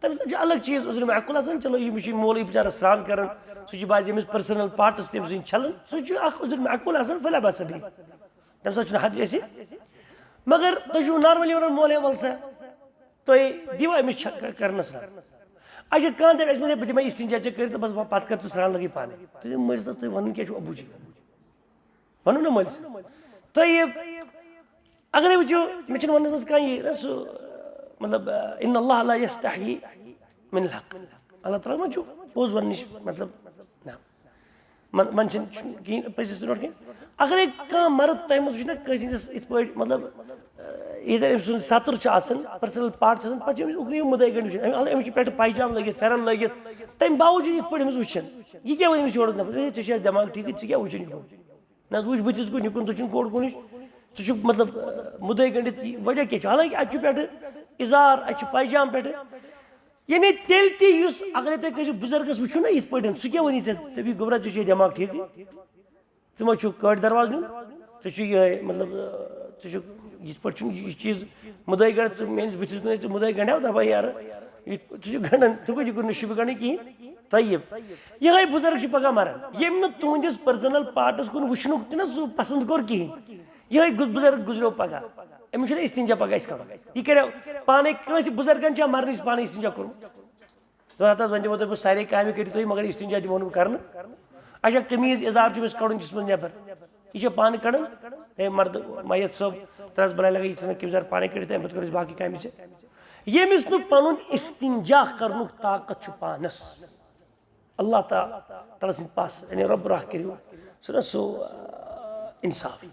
تٔمِس چھُ الگ چیٖز عذر معقول آسان، چلو، یہِ چھُ مولوی بِچارَس سرٛان کَران، سُہ چھُ بعض ییٚمِس پٔرسٕنَل پارٹٕس تٔمۍ سٕنٛدۍ چھَلان، سُہ چھُ اَکھ عذر معقول آسان، فلا بأس به۔ تَمہِ ساتہٕ چھُنہٕ حرج اَسہِ۔ مگر تُہۍ چھِو نارمٔلی وَنان، "مولوی، وَل سا، تُہۍ دِیِو أمِس چھَ-، کَرنَس سرٛان۔" اچھا، کانٛہہ دَپہِ، "اَسہِ منٛز ہے بہٕ دِمَے اِستِنجا ژےٚ کٔرِتھ، تہٕ بَس پَتہٕ کَر ژٕ سرٛان لَگٕے پانَے۔" تہٕ مٔنٛزۍ تَس تُہۍ وَنُن کیٛاہ چھُو ابوٗ جی؟ وَنو نا مٲلِس۔ طیب، اگرے وٕچھو، مےٚ چھُنہٕ وَننَس منٛز کانٛہہ یہِ نہ سُہ، مطلب، ان اللہ لا یستحی من الحق۔ اللہ تعالیٰ ما چھُ پوٚز وَننٕچ، مطلب، نہ۔ من، من چھِنہٕ، چھُنہٕ کِہیٖنۍ پٔزِس برونٛٹھ کِنۍ۔ اگرے کانٛہہ مرد تۄہہِ منٛز وٕچھِ نہ کٲنٛسہِ ہِنٛدِس یِتھ پٲٹھۍ، مطلب، ییٚتٮ۪ن أمۍ سُنٛد ستُر چھُ آسان، پٔرسنل پارٹ چھُ آسان، پَتہٕ چھِ أمِس اُکنُے یِم مُدعے گٔنٛڈۍ وٕچھان۔ أمۍ، أمِس چھُ پٮ۪ٹھٕ پایجام لٲگِتھ، پھٮ۪رن لٲگِتھ، تَمہِ باوجوٗد یِتھ پٲٹھۍ أمِس وٕچھان۔ یہِ کیٛاہ وَنہِ أمِس یورُک نفر؟ "ہے، ژےٚ چھِ اَسہِ دٮ۪ماغ ٹھیٖکٕے، ژٕ کیٛاہ وٕچھان یہِ گوٚو؟ نہ حظ، وٕچھ بٕتھِس کُن، یہِ کُن، تُہۍ چھِنہٕ کورِ کُنِچ، ژٕ چھُکھ، مطلب، مُدعے گٔنٛڈِتھ، یہِ وجہ کیٛاہ چھُ؟" حالانکہ اَتہِ چھُ پٮ۪ٹھٕ اِزار، اَتہِ چھُ پایجام پٮ۪ٹھٕ۔ یعنی تیٚلہِ تہِ یُس، اگرے تۄہہِ کٲنٛسہِ بُزرگس وٕچھِو نا یِتھ پٲٹھۍ، سُہ کیٛاہ وَنہِ ژےٚ؟ دَپہِ، "گوٚبرا، ژےٚ چھُے دٮ۪ماغ ٹھیٖکٕے؟ ژٕ ما چھُکھ کٲڑۍ دروازٕ نیُن؟ ژٕ چھُ یِہوٚے، مطلب، ژٕ چھُکھ یِتھ پٲٹھۍ چھُنہٕ یہِ چیٖز مُدعے گنٛڈ، ژٕ میٛٲنِس بٕتھِس کُن، ژٕ مُدعے گنٛڈیو، دَپان، یارٕ، یہِ، ژٕ چھُکھ گنٛڈان، ژٕ کُن، یہِ کُن نہٕ شُبہٕ گنٛڈٕے کِہیٖنۍ۔" طیب، یِہوٚے بُزرگ چھُ پگاہ مران، ییٚمۍ نہٕ تُہٕنٛدِس پٔرسنل پارٹس کُن وٕچھنُک تہِ نہ سُہ پسنٛد کوٚر کِہیٖنۍ۔ یِہوٚے گُ-، بُزرگ گُزریو پگاہ۔ أمِس چھُنہٕ استنجا پگاہ أسۍ کرو۔ یہِ کریو پانے کٲنٛسہِ بُزرگن چھا مرنٕچ پانے استنجا کوٚرمُت؟ دوٚپُن، "ہتہٕ حظ، وۄنۍ دِمو تۄہہِ بہٕ سارے کامہِ کٔرِتھ تُہۍ، مگر استنجا دِمو نہٕ بہٕ کرنہٕ۔" اچھا، قمیٖض اِزار چھُ أمِس کڑُن جسمس نٮ۪بر۔ یہِ چھا پانہٕ کڑان؟ "ہے مرد، میت صٲب، ترٛس بلاے لگے، یہِ ژھٕنن قمیٖض یَزار پانے کٔڑِتھ، اَمہِ پتہٕ کرو أسۍ باقٕے کامہِ ژےٚ۔" ییٚمِس نہٕ پنُن استنجا کرنُک طاقت چھُ پانس، اللہ تعالیٰ، تعالیٰ سٕنٛدِ پاسہٕ، یعنی رۄب راہ کٔرِو، سُہ نہ سُہ، آ، انصاف۔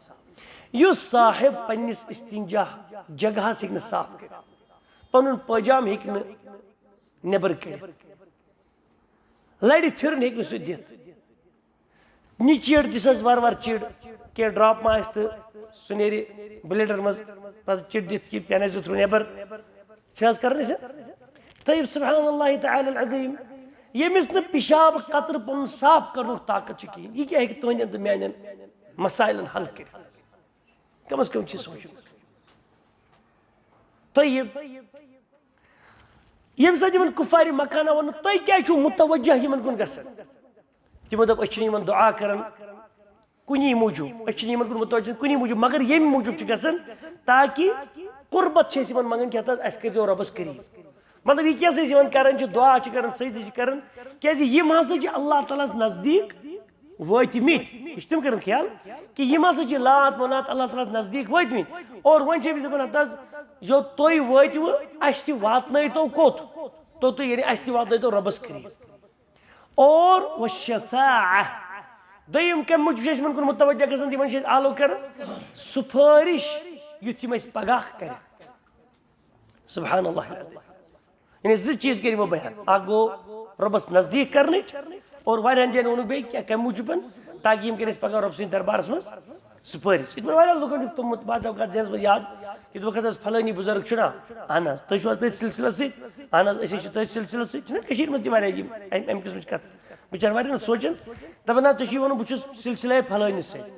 یُس صاحب پننِس استنجا جگہس ہیٚکہِ نہٕ صاف کٔرِتھ، پنُن پٲجام ہیٚکہِ نہٕ نٮ۪بر کٔڑِتھ، لرِ پھِرُن ہیٚکہِ نہٕ سُہ دِتھ، نہِ چِڑ دِسَس وارٕ وارٕ چِڑ، کینٛہہ ڈراپ ما آسہِ تہٕ سُہ نیرِ بلیڈر منٛز، پتہٕ چِڑ دِتھ کہِ پٮ۪ن آسہِ زٕ تھرٛوٗ نٮ۪بر۔ چھِ حظ کران أسۍ؟ طیب، سبحان اللہ تعالیٰ العظیم، ییٚمِس نہٕ پِشاب قطرٕ پنُن صاف کرنُک طاقت چھُ کِہیٖنۍ، یہِ کیٛاہ ہیٚکہِ تُہنٛدٮ۪ن تہٕ میٛانٮ۪ن مسائلن حل کٔرِتھ؟ کم از کم چھِ سونٛچُن۔ طیب، ییٚمہِ ساتہٕ یِمن کُفارِ مکہ ووٚن، "تُہۍ کیٛازِ چھِو متوجہ یِمن کُن گژھان؟" تِمو دوٚپ، "أسۍ چھِنہٕ یِمن دُعا کران کُنی موٗجوٗب، أسۍ چھِنہٕ یِمن کُن متوجہ کُنی موٗجوٗب، مگر ییٚمہِ موٗجوٗب چھِ گژھان تاکہِ قربت چھِ أسۍ یِمن منٛگان، کیٛاہ تہٕ اَسہِ کٔرۍزیو رۄبس قریٖب۔" مطلب، یہِ کیٛاہ چھِ أسۍ یِمن کران چھِ، دُعا چھِ کران، سجدٕ چھِ کران، کیٛازِ یِم ہسا چھِ اللہ تعالیٰ ہس نزدیٖک وٲتمٕتۍ۔ یہِ چھِ تِم کران خیال کہِ یِم ہسا چھِ لات منات اللہ تعالیٰ ہس نزدیٖک وٲتمٕتۍ۔ اور وۄنۍ چھِ أمِس دَپان، "ہتہٕ حظ، یوٚت تُہۍ وٲتِوٕ، اَسہِ تہِ واتنٲیتو کوٚت؟ توٚتُے، یعنی اَسہِ تہِ واتنٲیتو رۄبس قریٖب۔" اور والشفاعہ۔ دوٚیِم کَمہِ موٗجوٗب چھِ أسۍ یِمن کُن متوجہ گژھان، یِمن چھِ أسۍ آلو کران؟ سُفٲرِش، یُتھ یِم اَسہِ پگاہ کرن۔ سبحان اللہ العظیم۔ یعنی زٕ چیٖز کٔرۍ یِمو بیان۔ اکھ گوٚو رۄبس نزدیٖک کرنٕچ، اور واریاہن جاین ووٚنُکھ بیٚیہِ کیٛاہ، کَمہِ موٗجوٗبن؟ تاکہِ یِم کٔرۍ اَسہِ پگاہ رۄب سٕنٛدِس دربارس منٛز سُفٲرِش۔ یِتھ پٲٹھۍ واریاہ لُکن چھُ توٚمُت بعض اوقات ذہنس منٛز یاد، یِتھ پٲٹھۍ حظ فلٲنی بُزرگ چھُنا، اہن حظ، تُہۍ چھِو حظ تٔتھۍ سلسلس سۭتۍ؟ اہن حظ، أسۍ حظ چھِ تٔتھۍ سلسلس سۭتۍ۔ چھِنہ کٔشیٖرِ منٛز تہِ واریاہ یِم اَمہِ، اَمہِ قٕسمٕچ کتھٕ؟ بِچارٕ واریاہ نہ سونٛچان، دپان، "نہ، ژےٚ چھُے وَنُن بہٕ چھُس سلسلے فلٲنِس سۭتۍ۔"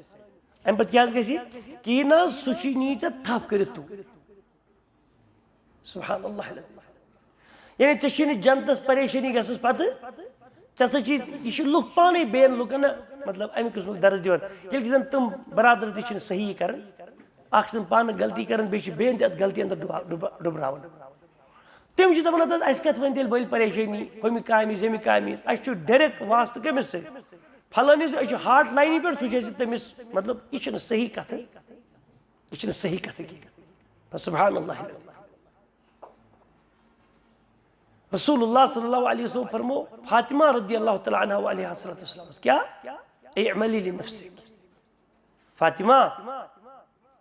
اَمہِ پتہٕ کیٛاہ حظ گژھِ؟ کِہیٖنۍ نہ حظ، سُہ چھُے نی ژےٚ تھپھ کٔرِتھ توٗرۍ۔ سبحان اللہ العظیم۔ یعنی ژےٚ چھُے نہٕ جنتس پریشٲنی گژھنس پتہٕ، ژےٚ سا چھُے، یہِ چھُ لُکھ پانے بیٚین لُکن نہ، مطلب، امہِ قٕسمُک درس دِوان۔ ییٚلہِ زن تِم برادر تہِ چھِنہٕ صحیح کران، اکھ چھِ تِم پانہٕ غلطی کران، بیٚیہِ چھِ بیٚین تہِ اتھ غلطی اندر ڈُبا-، ڈُبا-، ڈُبراوان۔ تِم چھِ دپان، "ہتہٕ حظ، اسہِ کتھ ونہِ تیٚلہِ بٔلۍ پریشٲنی، ہُمہِ کامہِ، زیٚمہِ کامہِ، اسہِ چھُ ڈایریکٹ واسطہٕ کٔمِس سۭتۍ؟ فلٲنِس، أسۍ چھِ ہاٹ لاینہِ پٮ۪ٹھ، سُہ چھُ اسہِ تٔمِس۔" مطلب، یہِ چھِنہٕ صحیح کتھٕ، یہِ چھِنہٕ صحیح کتھٕ کینٛہہ۔ بس سبحان اللہ۔ رسول اللہ صلی اللہ علیہ وسلم فرمو، فاطمہ رضی اللہ تعالیٰ عنہ و علیہ الصلوۃ والسلام، کیا؟ اعملی لنفسک۔ فاطمہ،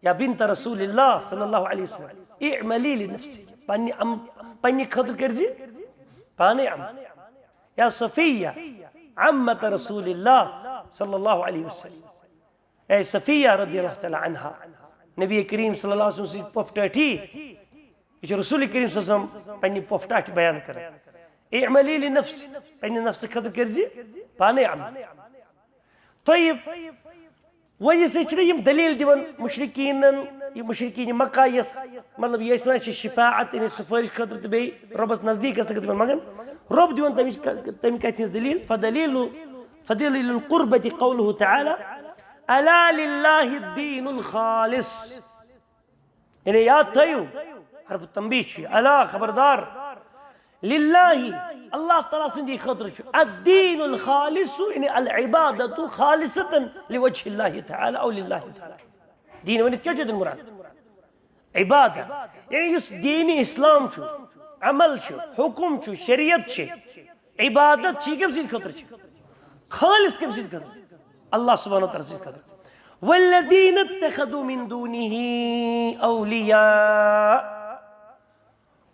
یا بنت رسول اللہ صلی اللہ علیہ وسلم، اعملی لنفسک، پننہِ ام-، پننہِ خٲطرٕ کٔرۍ زِ پانے عمل۔ یا صفیہ، عمت رسول اللہ صلی اللہ علیہ وسلم، اے صفیہ رضی اللہ تعالیٰ عنہا، نبی کریم صلی اللہ علیہ وسلم سٕنٛز پۄپھ ٹاٹھی، یہِ چھُ رسول کریم صلی اللہ علیہ وسلم پننہِ پۄپھ ٹاٹھہِ بیان کران۔ اعملی لنفس، پننہِ نفسہٕ خٲطرٕ کٔرۍ زِ پانے عمل۔ طیب، وۄنۍ یہِ سۭتۍ چھِنہ یِم دٔلیٖل دِوان مُشرِکیٖنَن، یہِ مُشرِکیٖنِ مکہ یَس، مطلب، یہِ ٲسۍ وَنان، یہِ چھِ شفاعت، یعنی سُفٲرِش خٲطرٕ تہٕ بیٚیہِ رۄبَس نزدیٖک گژھنہٕ خٲطرٕ تِمَن منٛگان۔ رۄب دِوان تَمِچ ک-، تَمہِ کَتھِ ہِنٛز دٔلیٖل، فدلیٖل، فدلیٖل القربۃ قولہ تعالیٰ، الا للہ الدین الخالص۔ یعنی یاد تھٲیِو، حرف تنبیہ چھُ یہِ، الا، خبردار، للہ، اللہ تعالیٰ سٕنٛدی خٲطرٕ چھُ الدین الخالص، یعنی العبادۃ خالصۃ لوجہ اللہ تعالیٰ او للہ تعالیٰ۔ دین ؤنِتھ کیٛاہ چھُ دیُن مُراد؟ عبادت۔ یعنی یُس دین اسلام چھُ، عمل چھُ، حکم چھُ، شریعت چھِ، عبادت چھِ، یہِ کٔمۍ سٕنٛدِ خٲطرٕ چھِ؟ خالص کٔمۍ سٕنٛدِ خٲطرٕ؟ اللہ سبحانہ و تعالیٰ سٕنٛدِ خٲطرٕ۔ والذین اتخذوا من دونہ اولیاء۔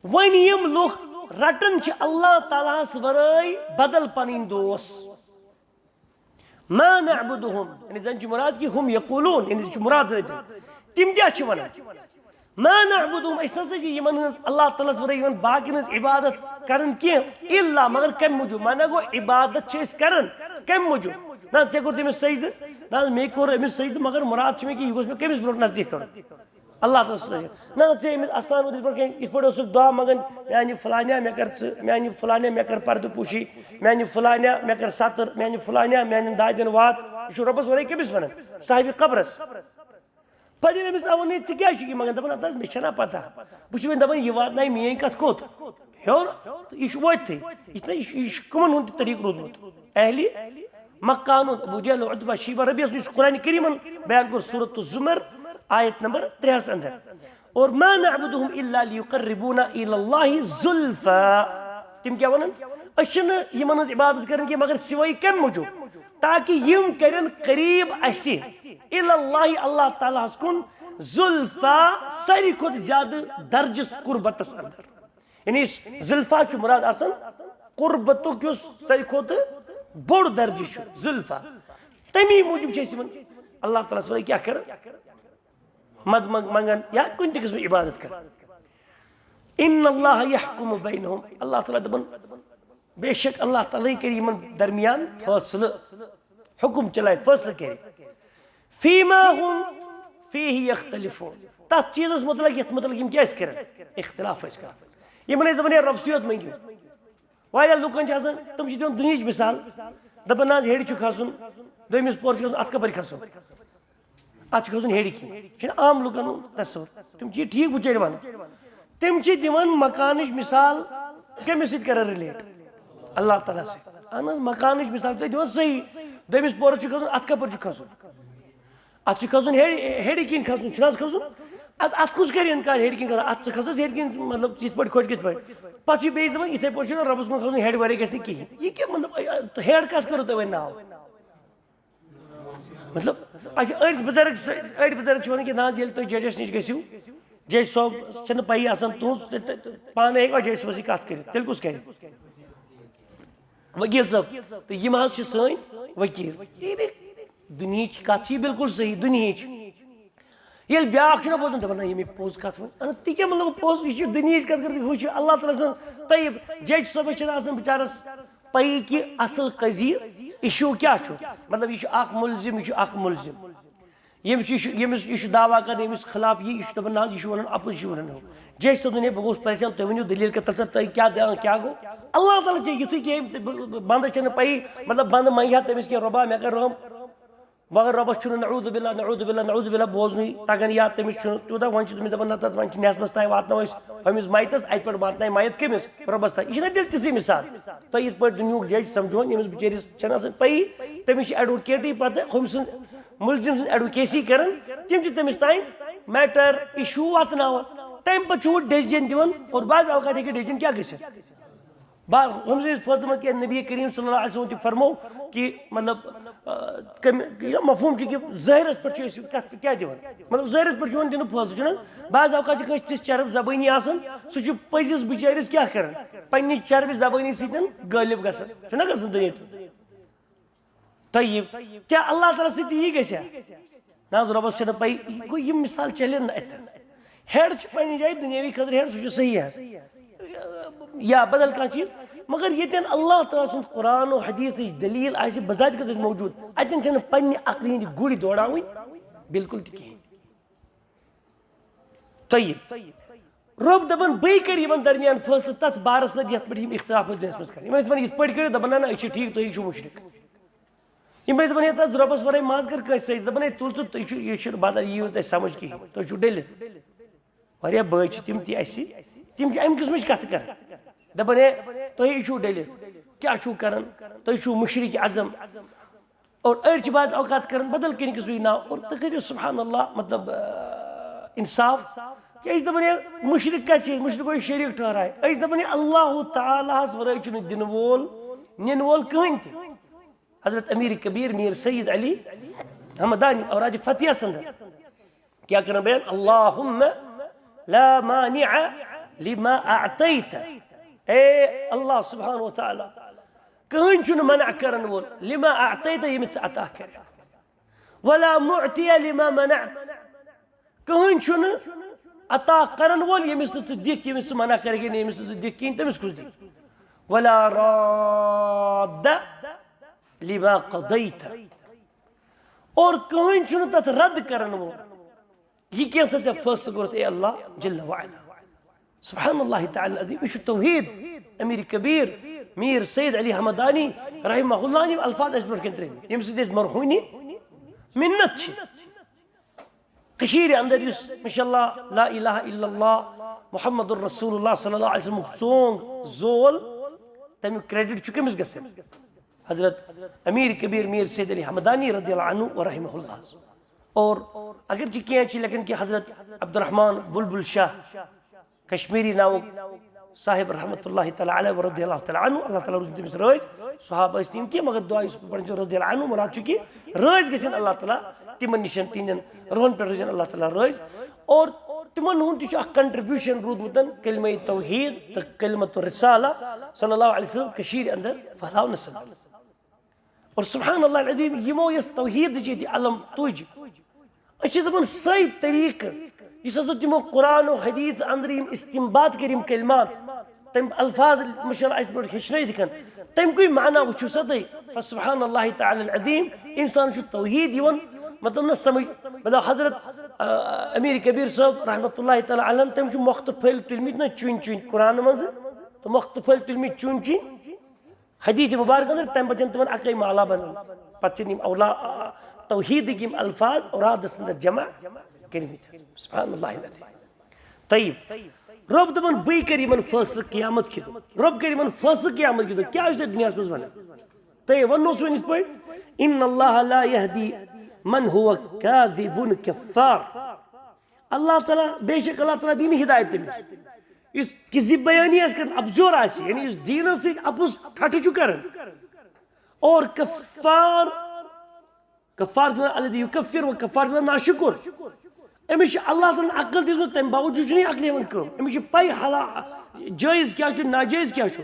وۄنۍ یِم لُکھ رٹان چھِ اللہ تعالیٰ ہس ورٲے بدل پنٕنۍ دوس۔ ما نعبدہم، یعنی زن چھُ مُراد کہِ ہم یقولون، یعنی چھُ مُراد رٔٹِتھ۔ تِم کیٛاہ چھِ ونان؟ ما نعبدہم، أسۍ نہ سا چھِ یِمن ہٕنٛز، اللہ تعالیٰ ہس ورٲے یِمن باقین ہٕنٛز عبادت کران کینٛہہ، الا، مگر کمہِ موٗجوٗب؟ معنی گوٚو، عبادت چھِ أسۍ کران کمہِ موٗجوٗب؟ نہ، ژےٚ کوٚر تٔمِس سجدٕ، نہ حظ، مےٚ کوٚر أمِس سجدٕ، مگر مُراد چھُ مےٚ کہِ یہِ گوٚژھ مےٚ کٔمِس برونٛٹھ نزدیٖک کرُن؟ اللہ تعالیٰ سٕنٛز۔ نہ، ژےٚ أمِس اَستان وٲتِتھ پٲٹھۍ کینٛہہ، یِتھ پٲٹھۍ اوسُکھ دُعا منٛگان، میٛانہِ فلانیا مےٚ کر ژٕ، میٛانہِ فلانیا مےٚ کر پردٕ پوشی، میٛانہِ فلانیا مےٚ کر ستر، میٛانہِ فلانیا میٛانٮ۪ن دادٮ۪ن وات۔ یہِ چھُ رۄبَس وَنان، کٔمِس وَنان؟ صاحبِ قبرَس۔ پَتہٕ ییٚلہِ أمِس آو وَننہٕ، "ژٕ کیٛازِ چھُکھ یہِ منٛگان؟" دَپان، "اَدٕ حظ، مےٚ چھَنا پَتہ، بہٕ چھُس وۄنۍ دَپان، یہِ واتنایہِ میٛٲنۍ کَتھ کوٚت؟ ہیوٚر، تہٕ یہِ چھُ وٲتتھٕے۔ یہِ چھُنہ، یہِ چھُ، یہِ چھُ کٕمَن ہُنٛد طریٖقہٕ روٗدمُت؟ اہلِ مکہ ہُنٛد، ابو جہل، عتبہ، شیبہ، ربیعہ یَس نِش قرآن کریٖمن بیان کوٚر سورۃ الزمر آیت نمبر ترٛےٚ ہَس اندر۔ اور ما نعبدہم الا لیقربونا الی اللہ زلفی۔ تِم کیٛاہ وَنان؟ أسۍ چھِنہٕ یِمن ہٕنٛز عبادت کران کینٛہہ مگر سوائے کَمہِ موٗجوٗب؟ تاکہِ یِم کرن قریب اَسہِ، الی اللہ، اللہ تعالیٰ ہَس کُن، زلفی، ساروی کھۄتہٕ زیادٕ درجس قربتس اندر۔ یعنی یُس زلفی چھُ مُراد آسان قربتُک یُس ساروی کھۄتہٕ بوٚڑ درجہٕ چھُ، زلفی۔ تَمی موٗجوٗب چھِ أسۍ یِمن اللہ تعالیٰ ہَس وَنان کیٛاہ کَران؟ مد منگ-، منگان یا کُنہِ تہِ قٕسمٕچ عبادت کران۔ ان اللہ یحکم بینہم، اللہ تعالیٰ دَپان، بے شک اللہ تعالیٰ کرِ یِمن درمیان فٲصلہٕ، حکم چلائے، فٲصلہٕ کرِ۔ فیما ہم فیہ یختلفون، تتھ چیزس متعلق یتھ متعلق یِم کیٛاہ ٲسۍ کران؟ اختلاف ٲسۍ کران۔ یِمن ٲسۍ دَپان، "ہے، رۄبسٕے یوت مٔنگِو۔" واریاہ لُکن چھِ آسان، تِم چھِ دِوان دُنیہٕچ مثال، دَپان، "نہ حظ، ہیٚرِ چھُ کھسُن، دوٚیمِس پور چھُ کھسُن، اَتھ کَپٲرۍ کھسو؟ اَتھ چھُ کھسُن ہیٚرِ کِنۍ۔" یہِ چھُنہٕ عام لُکن ہُنٛد تصوُر۔ تِم چھِ یہِ ٹھیٖک بِچٲرۍ وَنان۔ تِم چھِ دِوان مکانٕچ مثال کٔمِس سۭتۍ کران relate؟ اللہ تعالیٰ سۭتۍ۔ اہن حظ، مکانٕچ مثال چھِ تُہۍ دِوان صحیح۔ دوٚیمِس پورس چھُ کھسُن، اَتھ کَپٲرۍ چھُ کھسُن؟ اَتھ چھُ کھسُن ہیٚرِ، ہیٚرِ کِنۍ کھسُن، چھُنہٕ حظ کھسُن؟ اَتھ، اَتھ کُس کَرِ اِنکار ہیٚرِ کِنۍ کھسُن؟ اَتھ ژٕ کھس حظ ہیٚرِ کِنۍ، مطلب، یِتھ پٲٹھۍ خۄش کِتھ پٲٹھۍ؟ پَتہٕ چھُ بیٚیِس دَپان، یِتھَے پٲٹھۍ چھُنہٕ رۄبَس کُن کھسُن، ہیٚرِ وَرٲے گژھِ نہٕ کِہیٖنۍ۔ یہِ کیٛاہ، مطلب، ہیٚرِ کَتھ کٔرٕو تۄہہِ وۄنۍ ناو؟ مطلب، اَسہِ چھِ أڑۍ بُزرگ سۭتۍ، أڑۍ بُزرگ چھِ وَنان کہِ نہ حظ، ییٚلہِ تُہۍ ججَس نِش گٔژھِو، جج صٲب چھَنہٕ پَیی آسان تُہٕنٛز، تہٕ، تہٕ، تہٕ پانَے ہیٚکہِ وۄنۍ جج صٲبَس سۭتۍ کَتھ کٔرِتھ، تیٚلہِ کُس کَرِ؟ وکیل صٲب، تہٕ یِم حظ چھِ سٲنۍ وکیل۔ یعنی دُنیہٕچ کَتھ چھِ یہِ بِلکُل صحیح، دُنیہٕچ۔ ییٚلہِ بیٛاکھ چھُنہ بوزان، دَپان، "نہ، ییٚمۍ پوٚز کَتھ ؤنۍ۔" اَہَن، تہِ کیٛاہ مطلب پوٚز؟ یہِ چھِ دُنیہٕچ کَتھ کَران، ہُہ چھُ اللہ تعالیٰ سٕنٛز طیب۔ جج صٲبَس چھِنہٕ آسان بِچارَس پَیی کہِ اَصٕل قضیہِ، issue کیٛاہ چھُ۔ مطلب، یہِ چھُ اَکھ مُلزِم، یہِ چھُ اَکھ مُلزِم۔ ییٚمِس یہِ چھُ، ییٚمِس یہِ چھُ دعویٰ کَران، ییٚمِس خلاف یہِ، یہِ چھُ دَپان، "نہ حظ، یہِ چھُ وَنان اَپُز، یہِ چھُ وَنان ہُہ۔" جج صٲب دَپان، "ہے، بہٕ گوٚوُس پریشان، تُہۍ ؤنِو دٔلیٖل کیٛاہ، تَتھ ژٕ، تۄہہِ کیٛاہ دِوان، کیٛاہ گوٚو؟" اللہ تعالیٰ چھِ یُتھُے کینٛہہ، بَندَس چھَنہٕ پَیی، مطلب، بَندٕ منٛگہِ ہا تٔمِس کینٛہہ، "رۄبا، مےٚ کَر رحم۔" مگر رۄبَس چھُنہٕ نعوذ باللہ، نعوذ باللہ، نعوذ باللہ بوزنُے تَگان، یا تٔمِس چھُنہٕ تیوٗتاہ، وۄنۍ چھِ تٔمِس دَپان، "نہ، تَتھ وۄنۍ چھِ نٮ۪صبَس تام واتناوو أسۍ ہُمِس مَیتَس، اَتہِ پٮ۪ٹھ واتنایہِ مَیت کٔمِس؟ رۄبَس تام۔" یہِ چھِنہ تیٚلہِ تِژھٕے مِثال۔ تۄہہِ یِتھ پٲٹھۍ دُنیہُک جج سَمجھون، ییٚمِس بِچٲرِس چھَنہٕ آسان پَیی، تٔمِس چھِ advocate ٕے پَتہٕ ہُمۍ سٕنٛز، مُلزِم سٕنٛز advocacy کَران، تِم چھِ تٔمِس تام matter، issue واتناوان۔ تَمہِ پَتہٕ چھُ ہُہ decision دِوان، اور بعض اوقات ہیٚکہِ decision کیٛاہ گٔژھِتھ؟ با-، ہُم سٕنٛدِس فٲصلَس منٛز کہِ نبی کریم صلی اللہ علیہ وسلم تہِ فرمو کہِ، مطلب، آ، کَمہِ، یہِ مفہوٗم چھُ کہِ ظٲہِرَس پٮ۪ٹھ چھُ أسۍ کَتھ کیٛاہ دِوان؟ مطلب، ظٲہِرَس پٮ۪ٹھ چھُ یِوان دِنہٕ فٲصلہٕ، چھُنہٕ؟ بعض اوقات چھِ کٲنٛسہِ تِژھ چرب زبٲنی آسان، سُہ چھُ پٔزِس بِچٲرِس کیٛاہ کران؟ پنٛنہِ چربہِ زبٲنی سۭتۍ غٲلِب گژھان، چھُنہ گژھان دُنیا تہٕ؟ طیب، کیٛاہ اللہ تعالیٰ سۭتۍ تہِ یی گژھِ ہا؟ نہ حظ، رۄبَس چھَنہٕ پَے، یہِ گوٚو، یہِ مثال چلہِ نہٕ اَتہِ حظ۔ Head چھُ پنٛنہِ جایہِ دُنیاوی خٲطرٕ head، سُہ چھُ صحیح حظ۔ یا بدل کانٛہہ چیٖز، مگر ییٚتٮ۪ن اللہ تعالیٰ سُنٛد قرآن و حدیثٕچ دٔلیٖل آسہِ بذات خود موجود، اَتٮ۪ن چھَنہٕ پننہِ عقلہِ ہٕنٛدِ گُرۍ دوران وٕنۍ بالکل تہِ کِہیٖنۍ۔ طیب۔ رۄب دَپان، بٕے کَرٕ یِمَن درمیان فٲصلہٕ تَتھ بارَس منٛز یَتھ پٮ۪ٹھ یِم اختلاف ٲسۍ دِنَس منٛز کَران۔ یِمَن ٲسۍ دَپان، یِتھ پٲٹھۍ کٔرِو، دَپان، نہ، نہ، أسۍ چھِ ٹھیٖک، تُہۍ چھِو مُشرِک۔ یِم ٲسۍ دَپان، ہے، تَس رۄبَس وَرٲے مَنٛز کَر کٲنٛسہِ سۭتۍ؟ دَپان، ہے، تُل ژٕ، تُہۍ چھِو، یہِ چھُنہٕ بدل، یِیِو نہٕ تۄہہِ سَمٕجھ کِہیٖنۍ، تُہۍ چھِو ڈٔلِتھ۔ واریاہ بٲے چھِ تِم تہِ اَسہِ، تِم چھِ اَمہِ قٕسمٕچ کَتھٕ کَران۔ دَپان، ہے، تُہۍ چھِو ڈٔلِتھ، کیٛاہ چھِو کَران؟ تُہۍ چھِو مُشرِک اعظم۔ اور أڑۍ چھِ بعض اوقات کران بدل کُنہِ قٕسمٕکۍ ناو۔ اور تُہۍ کٔرِو سبحان اللہ، مطلب، آ، انصاف۔ کیٛازِ دَپان، ہے، مُشرِک کَتہِ چھِ؟ مُشرِک گوٚو شریٖک ٹھہراے۔ أسۍ دَپان، ہے، اللہ تعالیٰ ہَس وَرٲے چھُنہٕ دِنہٕ وول، نِنہٕ وول کٕہٕنۍ تہِ۔ حضرت امیر کبیر میر سید علی حمدانی اوراد فتح اندر کیٛاہ کران بیان؟ اللہم لا مانع لما اعطیت۔ اے اللہ سبحانہ و تعالیٰ، کٕہٕنۍ چھُنہٕ منع کرن وول لما اعطیت، ییٚمِس ژٕ عطا کٔرِتھ۔ ولا معطی لما منعت، کٕہٕنۍ چھُنہٕ عطا کرن وول ییٚمِس نہٕ ژٕ دِکھ، ییٚمِس ژٕ منع کرکھ، ییٚمِس نہٕ ژٕ دِکھ کِہیٖنۍ، تٔمِس کُس دِکھ؟ ولا راد لما قضیت، اور کٕہٕنۍ چھُنہٕ تَتھ رد کرن وول۔ یہِ کینٛہہ ژےٚ فٲصلہٕ کوٚرُتھ، اے اللہ جل وعلا۔ سبحان اللہ تعالیٰ العظیم، یہِ چھُ توحیٖد۔ امیر کبیر میر سید علی حمدانی رحمہ اللہ ہن یِم الفاظ اَسہِ برونٛٹھ کَنہِ ترٲومٕتۍ، ییٚمہِ سۭتۍ أسۍ مرہونی منت چھِ۔ کٔشیٖرِ اندر یُس ماشاء اللہ لا الہ الا اللہ محمد رسول اللہ صلی اللہ علیہ وسلم ژونگ زول، تَمیُک credit چھُ کٔمِس گژھان؟ حضرت امیر کبیر میر سید علی حمدانی رضی اللہ عنہ و رحمہ اللہ۔ اور اگرچہ کینٛہہ چھِ لیکن کہ حضرت عبدالرحمن بلبل شاہ کشمیری ناوُک صاحب رحمۃ اللہ تعالیٰ علیہ و رضی اللہ تعالیٰ عنہ، اللہ تعالیٰ روٗزِن تٔمِس رٲضۍ۔ صحابہ ٲسۍ تِم کینٛہہ، مگر دعا یُس بہٕ پران چھُس، رضی اللہ عنہ، مراد چھُ کہ رٲضۍ گٔژھِنۍ اللہ تعالیٰ تِمن نِشن، تِہنٛدٮ۪ن روحن پٮ۪ٹھ روٗزِن اللہ تعالیٰ رٲضۍ۔ اور تِمن ہُنٛد تہِ چھُ اکھ contribution روٗدمُت کلمہ توحیٖد تہٕ کلمۃ الرسالہ صلی اللہ علیہ وسلم کٔشیٖرِ اندر پھٔہلاونس اندر۔ اور سبحان اللہ العظیم، یِمو یۄس توحیٖدٕچ ییٚتہِ علم تُج، أسۍ چھِ دَپان سۄے طریٖقہٕ یُس ہسا تِمو قرآن و حدیث اندر یِم استنباط کٔرۍ یِم کلمات، تِم الفاظ مشال اَسہِ پٲٹھۍ ہیٚچھنٲیِتھ کَن، تَمہِ کُے معنہ وٕچھِو سا تُہۍ۔ فسبحان اللہ تعالیٰ العظیم، اِنسان چھُ توحیٖد یِوان، مطلب نہ سمجھ، مطلب حضرت، آ، امیر کبیر صٲب رحمۃ اللہ تعالیٰ علیہ، تٔمۍ چھُ مۄختہٕ پھٔلۍ تُلمٕتۍ نہ چُنۍ چُنۍ قرآن منٛزٕ، تہٕ مۄختہٕ پھٔلۍ تُلمٕتۍ چُنۍ چُنۍ۔ حدیث مبارک اندر تمہِ پتہٕ چھنہٕ تِمن اکٕے مالا بنٲومٕژ۔ پتہٕ چھِنہٕ یِم اولا، آ، توحیدٕکۍ یِم الفاظ اورادس اندر جمع کٔرمٕتۍ حظ۔ سبحان اللہ العظیم۔ طیب۔ رۄب دپان، بٕے کرٕ یِمن فٲصلہٕ قیامت کہِ دۄہ۔ رۄب کرِ یِمن فٲصلہٕ قیامت کہِ دۄہ۔ کیٛاہ چھُ تۄہہِ دُنیاہس منٛز ونان؟ تۄہہِ وننو سُہ ؤنِتھ پٲٹھۍ، ان اللہ لا یہدی من هو کاذب کفار۔ اللہ تعالیٰ، بے شک اللہ تعالیٰ دِیہِ نہٕ ہدایت تٔمِس، یُس کذب بیانی آسہِ کران، اپزور آسہِ، یعنی یُس دیٖنس سۭتۍ اپُز ٹھٹھٕ چھُ کران۔ اور کفار، کفار چھُ وَنان الذی یکفر و کفار چھُ وَنان ناشکر۔ أمِس چھِ اللہ تعالیٰ ہن عقل دِژمٕژ، تَمہِ باوجوٗد چھُنہٕ یہِ عقلہِ یِوان کٲم۔ أمِس چھِ پَے حلال، جٲیز کیٛاہ چھُ، ناجٲیز کیٛاہ چھُ۔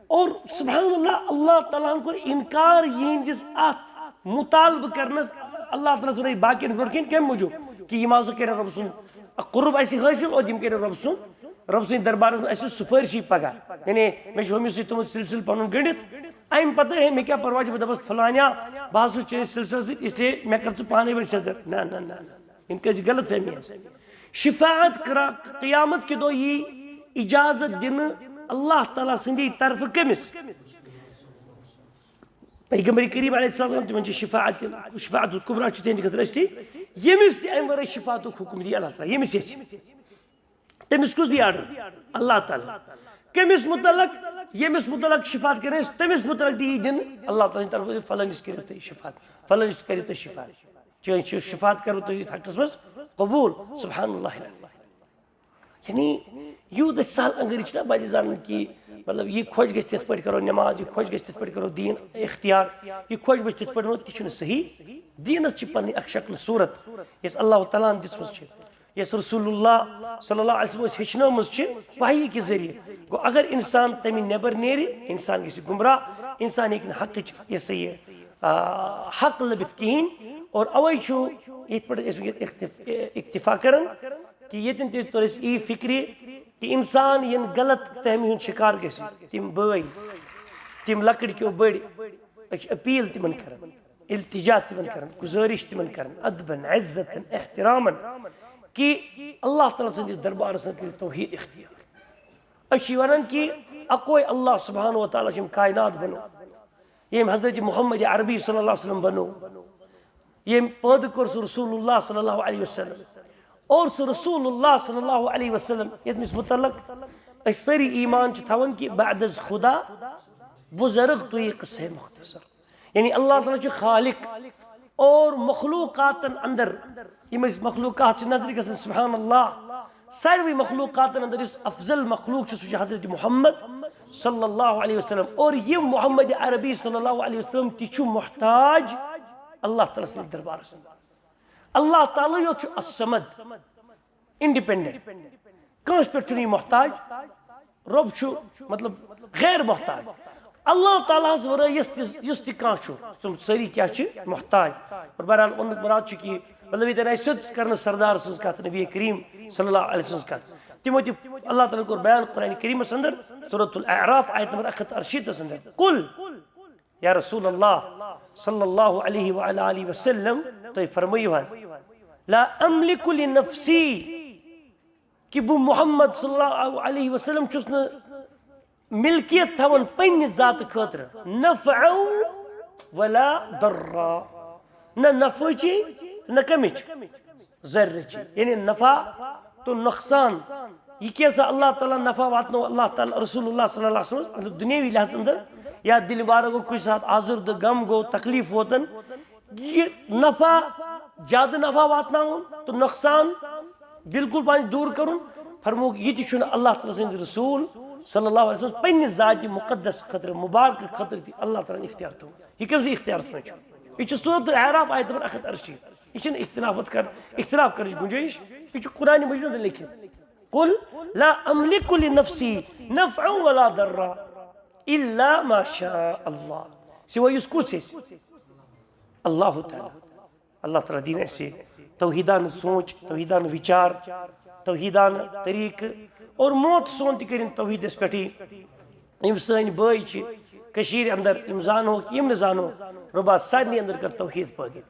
اور سبحان اللہ، اللہ تعالیٰ ہن کوٚر انکار یِہنٛدِس اتھ مطالبہٕ کرنس۔ اللہ تعالیٰ ہس ووٚن باقین برونٛٹھ کِنۍ کمہِ موٗجوٗب؟ کہِ یِم ہسا کرن رۄب سُنٛد قرب اسہِ حٲصِل اور یِم کرن رۄب سُنٛد، رۄب سٕنٛدِ دربارس منٛز اسہِ سفٲرشی پگاہ۔ یعنی مےٚ چھُ ہُمِس سۭتۍ تھوٚمُت سلسلہٕ پنُن گٔنڈِتھ، امہِ پتہٕ ہے مےٚ کیٛاہ پرواے چھُ، بہٕ دپس فلانیا، بہٕ حظ چھُس چٲنِس سلسلس سۭتۍ، اس لیے مےٚ کر ژٕ پانے وۄنۍ سیٚزر۔ نہ، نہ، نہ، نہ۔ یِم کٔژ غلط فہمی آسہٕ۔ شفاعت کرا-، قیامت کہِ دۄہ یی اجازت دِنہٕ اللہ تعالیٰ سٕنٛدی طرفہٕ کٔمِس؟ پیغمبر کریم علیہ السلام، تِمن چھِ شفاعت، شفاعت الکبریٰ چھُ تِہنٛدِ خٲطرٕ أسۍ تہِ، ییٚمِس تہِ امہِ ورٲے شفاعتُک حکم دی اللہ تعالیٰ، ییٚمِس یژھِ۔ تٔمِس کُس دی آرڈر؟ اللہ تعالیٰ۔ کٔمِس متعلق؟ ییٚمِس متعلق شفاعت کرِ أسۍ، تٔمِس متعلق دی یہِ دِنہٕ اللہ تعالیٰ سٕنٛدِ طرفہٕ، فلٲنِس کٔرِو تُہۍ شفاعت، فلٲنِس کٔرِو تُہۍ شفاعت۔ چٲنۍ شفاعت کرو تُہۍ یتھ حقس منٛز قبول۔ سبحان اللہ العظیم۔ یعنی یوٗت أسۍ سہل انگٲری چھِنہ بچہِ زانان کہِ مطلب یہِ خۄش گژھِ تِتھ پٲٹھۍ کرو نماز، یہِ خۄش گژھِ تِتھ پٲٹھۍ کرو دیٖن اختیار، یہِ خۄش گژھِ تِتھ پٲٹھۍ کرو، تہِ چھُنہٕ صحیح۔ دیٖنس چھِ پنٕنۍ اکھ شکل صورت یۄس اللہ تعالیٰ ہن دِژمٕژ چھِ، یۄس رسول اللہ صلی اللہ علیہ وسلم ٲسۍ ہیٚچھنٲومٕژ چھِ وحی کہِ ذٔریعہٕ۔ گوٚو اگر انسان تمہِ نٮ۪بر نیرِ، انسان گژھِ گمراہ، انسان ہیٚکہِ نہٕ حقٕچ یہِ سا یہِ، آ، حق لٔبِتھ کِہیٖنۍ۔ اور اوے چھُ یِتھ پٲٹھۍ أسۍ وٕنکیٚن اختف-، اکتفا کران کہِ ییٚتٮ۪ن تہِ توٚر اَسہِ یی فِکرِ کہِ اِنسان یِن غلط فہمی ہُنٛد شِکار گژھِ، تِم بٲے، تِم لۄکٕٹۍ کیو بٔڑۍ، أسۍ چھِ اپیل تِمن کران، التجا تِمن کران، گزٲرِش تِمن کران، ادبن، عزتن، احترامن، کہِ اللہ تعالیٰ سٕنٛدِس دربارس منٛز کٔرِو توحید اختیار۔ أسۍ چھِ ونان کہِ اکوے اللہ سبحانہ و تعالیٰ چھِ یِم کائنات بنوو، ییٚمۍ حضرت محمد عربی صلی اللہ علیہ وسلم بنوو، ییٚمۍ پٲدٕ کوٚر سُہ رسول اللہ صلی اللہ علیہ وسلم۔ اور سُہ رسول اللہ صلی اللہ علیہ وسلم، ییٚمِس متعلق أسۍ سٲری ایمان چھِ تھاوان کہِ بعد از خدا بزرگ تو یہ قصہ مختصر۔ یعنی اللہ تعالیٰ چھُ خالق اور مخلوقاتن اندر، یِم أسۍ مخلوقات چھِ نظرِ گژھان، سبحان اللہ، ساروٕے مخلوقاتن اندر یُس افضل مخلوق چھُ، سُہ چھُ حضرت محمد صلی اللہ علیہ وسلم۔ اور یہِ محمد عربی صلی اللہ علیہ وسلم تہِ چھُ محتاج اللہ تعالیٰ سٕنٛدِس دربارس اندر۔ اللہ تعالیٰ یوت چھُ الصمد، انڈیپینڈنٹ، کٲنٛسہِ پٮ۪ٹھ چھُنہٕ یہِ محتاج۔ رۄب چھُ، مطلب، غیر محتاج۔ اللہ تعالیٰ ہس ورٲے یُس تہِ، یُس تہِ کانٛہہ چھُ، تِم سٲری کیٛاہ چھِ؟ محتاج۔ اور بہرحال، وَننُک مُراد چھُ کہِ، مطلب، ییٚتٮ۪ن اَسہِ سیوٚد کَرنہٕ سردار سٕنٛز کَتھ، نبی کریم صلی اللہ علیہ وسلم سٕنٛز کَتھ۔ تِمو تہِ اللہ تعالیٰ ہن کوٚر بیان قرآن کریٖمس اندر، سورۃ الاعراف، آیت نمبر اکھ ہتھ ارشیٖتس اندر، قل، یا رسول اللہ صلی اللہ علیہ وعلی آلہ وسلم، تُہۍ فرمٲیِو حظ، لا املک لنفسی، کہِ بہٕ محمد صلی اللہ علیہ وسلم چھُس نہٕ ملکیت تھاوان پننہِ ذاتہٕ خٲطرٕ، نفعا ولا ضرا، نہ نفعٕچی تہٕ نہ کمِچ، ضرٕچی، یعنی نفع تہٕ نۄقصان۔ یہِ کیٛاہ سا اللہ تعالیٰ نفع واتنو اللہ تعالیٰ رسول اللہ صلی اللہ علیہ وسلم، مطلب دُنیاوی لحاظ اندر، یا دِل مبارک گوٚو کُنہِ ساتہٕ آزُر تہٕ غم گوٚو، تکلیف ووتن، یہِ نفع، زیادٕ نفع واتناوُن تہٕ نۄقصان بالکل پانہٕ دوٗر کرُن، فرمووُکھ، یہِ تہِ چھُنہٕ اللہ تعالیٰ سٕنٛدِ رسول صلی اللہ علیہ وسلم پننہِ ذاتِ مقدس خٲطرٕ، مبارکہٕ خٲطرٕ تہِ اللہ تعالیٰ ہن اختیار تھوٚومُت۔ یہِ کٔمۍ سٕنٛدِ اختیارس منٛز چھُ؟ یہِ چھُ سورۃ الاعراف آیت نمبر اکھ ہتھ ارشیٖتھ۔ یہِ چھُنہٕ اختلاف کرنٕچ گُنجٲیِش، یہِ چھُ قرآن مجیدس اندر لیکھِتھ۔ قل لا املک لنفسی نفعا ولا ضرا الا ما شاء اللہ۔ سوائے یُس کُس اَسہِ؟ اللہ تعالیٰ۔ اللہ تعالیٰ دِیِن اَسہِ توحیٖدانہٕ سونٛچ، توحیٖدانہٕ وِچار، توحیٖدانہٕ طریٖقہٕ اور موت سون تہِ کٔرِن توحیٖدس پٮ۪ٹھٕے۔ یِم سٲنۍ بٲے چھِ کٔشیٖرِ اندر، یِم زانوکھ، یِم نہٕ زانوکھ، رۄبا سارنٕے اندر کر توحیٖد پٲدٕ۔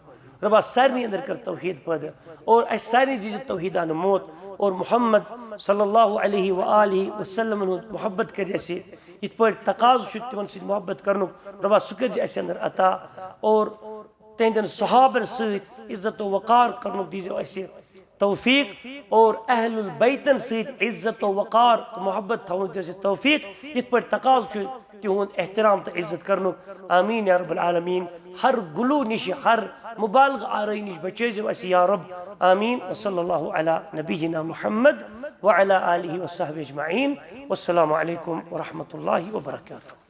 رۄبا سارنٕے اندر کر توحیٖد پٲدٕ اور اَسہِ سارنٕے دیٖزِ توحیٖدانہٕ موت اور محمد صلی اللہ علیہ و آلہ وسلمن ہُنٛد محبت کٔرۍ اَسہِ، یِتھ پٲٹھۍ تقاضہٕ چھُ تِمن سۭتۍ محبت کرنُک، رۄبا سُہ کٔرۍ زِ اَسہِ اندر عطا اور تِہنٛدٮ۪ن صحابن سۭتۍ عزت و وقار کرنُک دیٖزیو اَسہِ توفیٖق اور اہل البیتن سۭتۍ عزت و وقار تہٕ محبت تھاونُک دیٖزیو اَسہِ توفیٖق، یِتھ پٲٹھۍ تقاضہٕ چھُ تِہُنٛد احترام تہٕ عزت کرنُک۔ آمین یا رب العالمین۔ ہر غلو نِش، ہر مبالغہ آرٲیی نِش بچٲیزیو اَسہِ یا رب۔ آمین۔ وصلی اللہ علی نبینا محمد وعلی آلہ وصحبہ اجمعین۔ والسلام علیکم ورحمۃ اللہ وبرکاتہ۔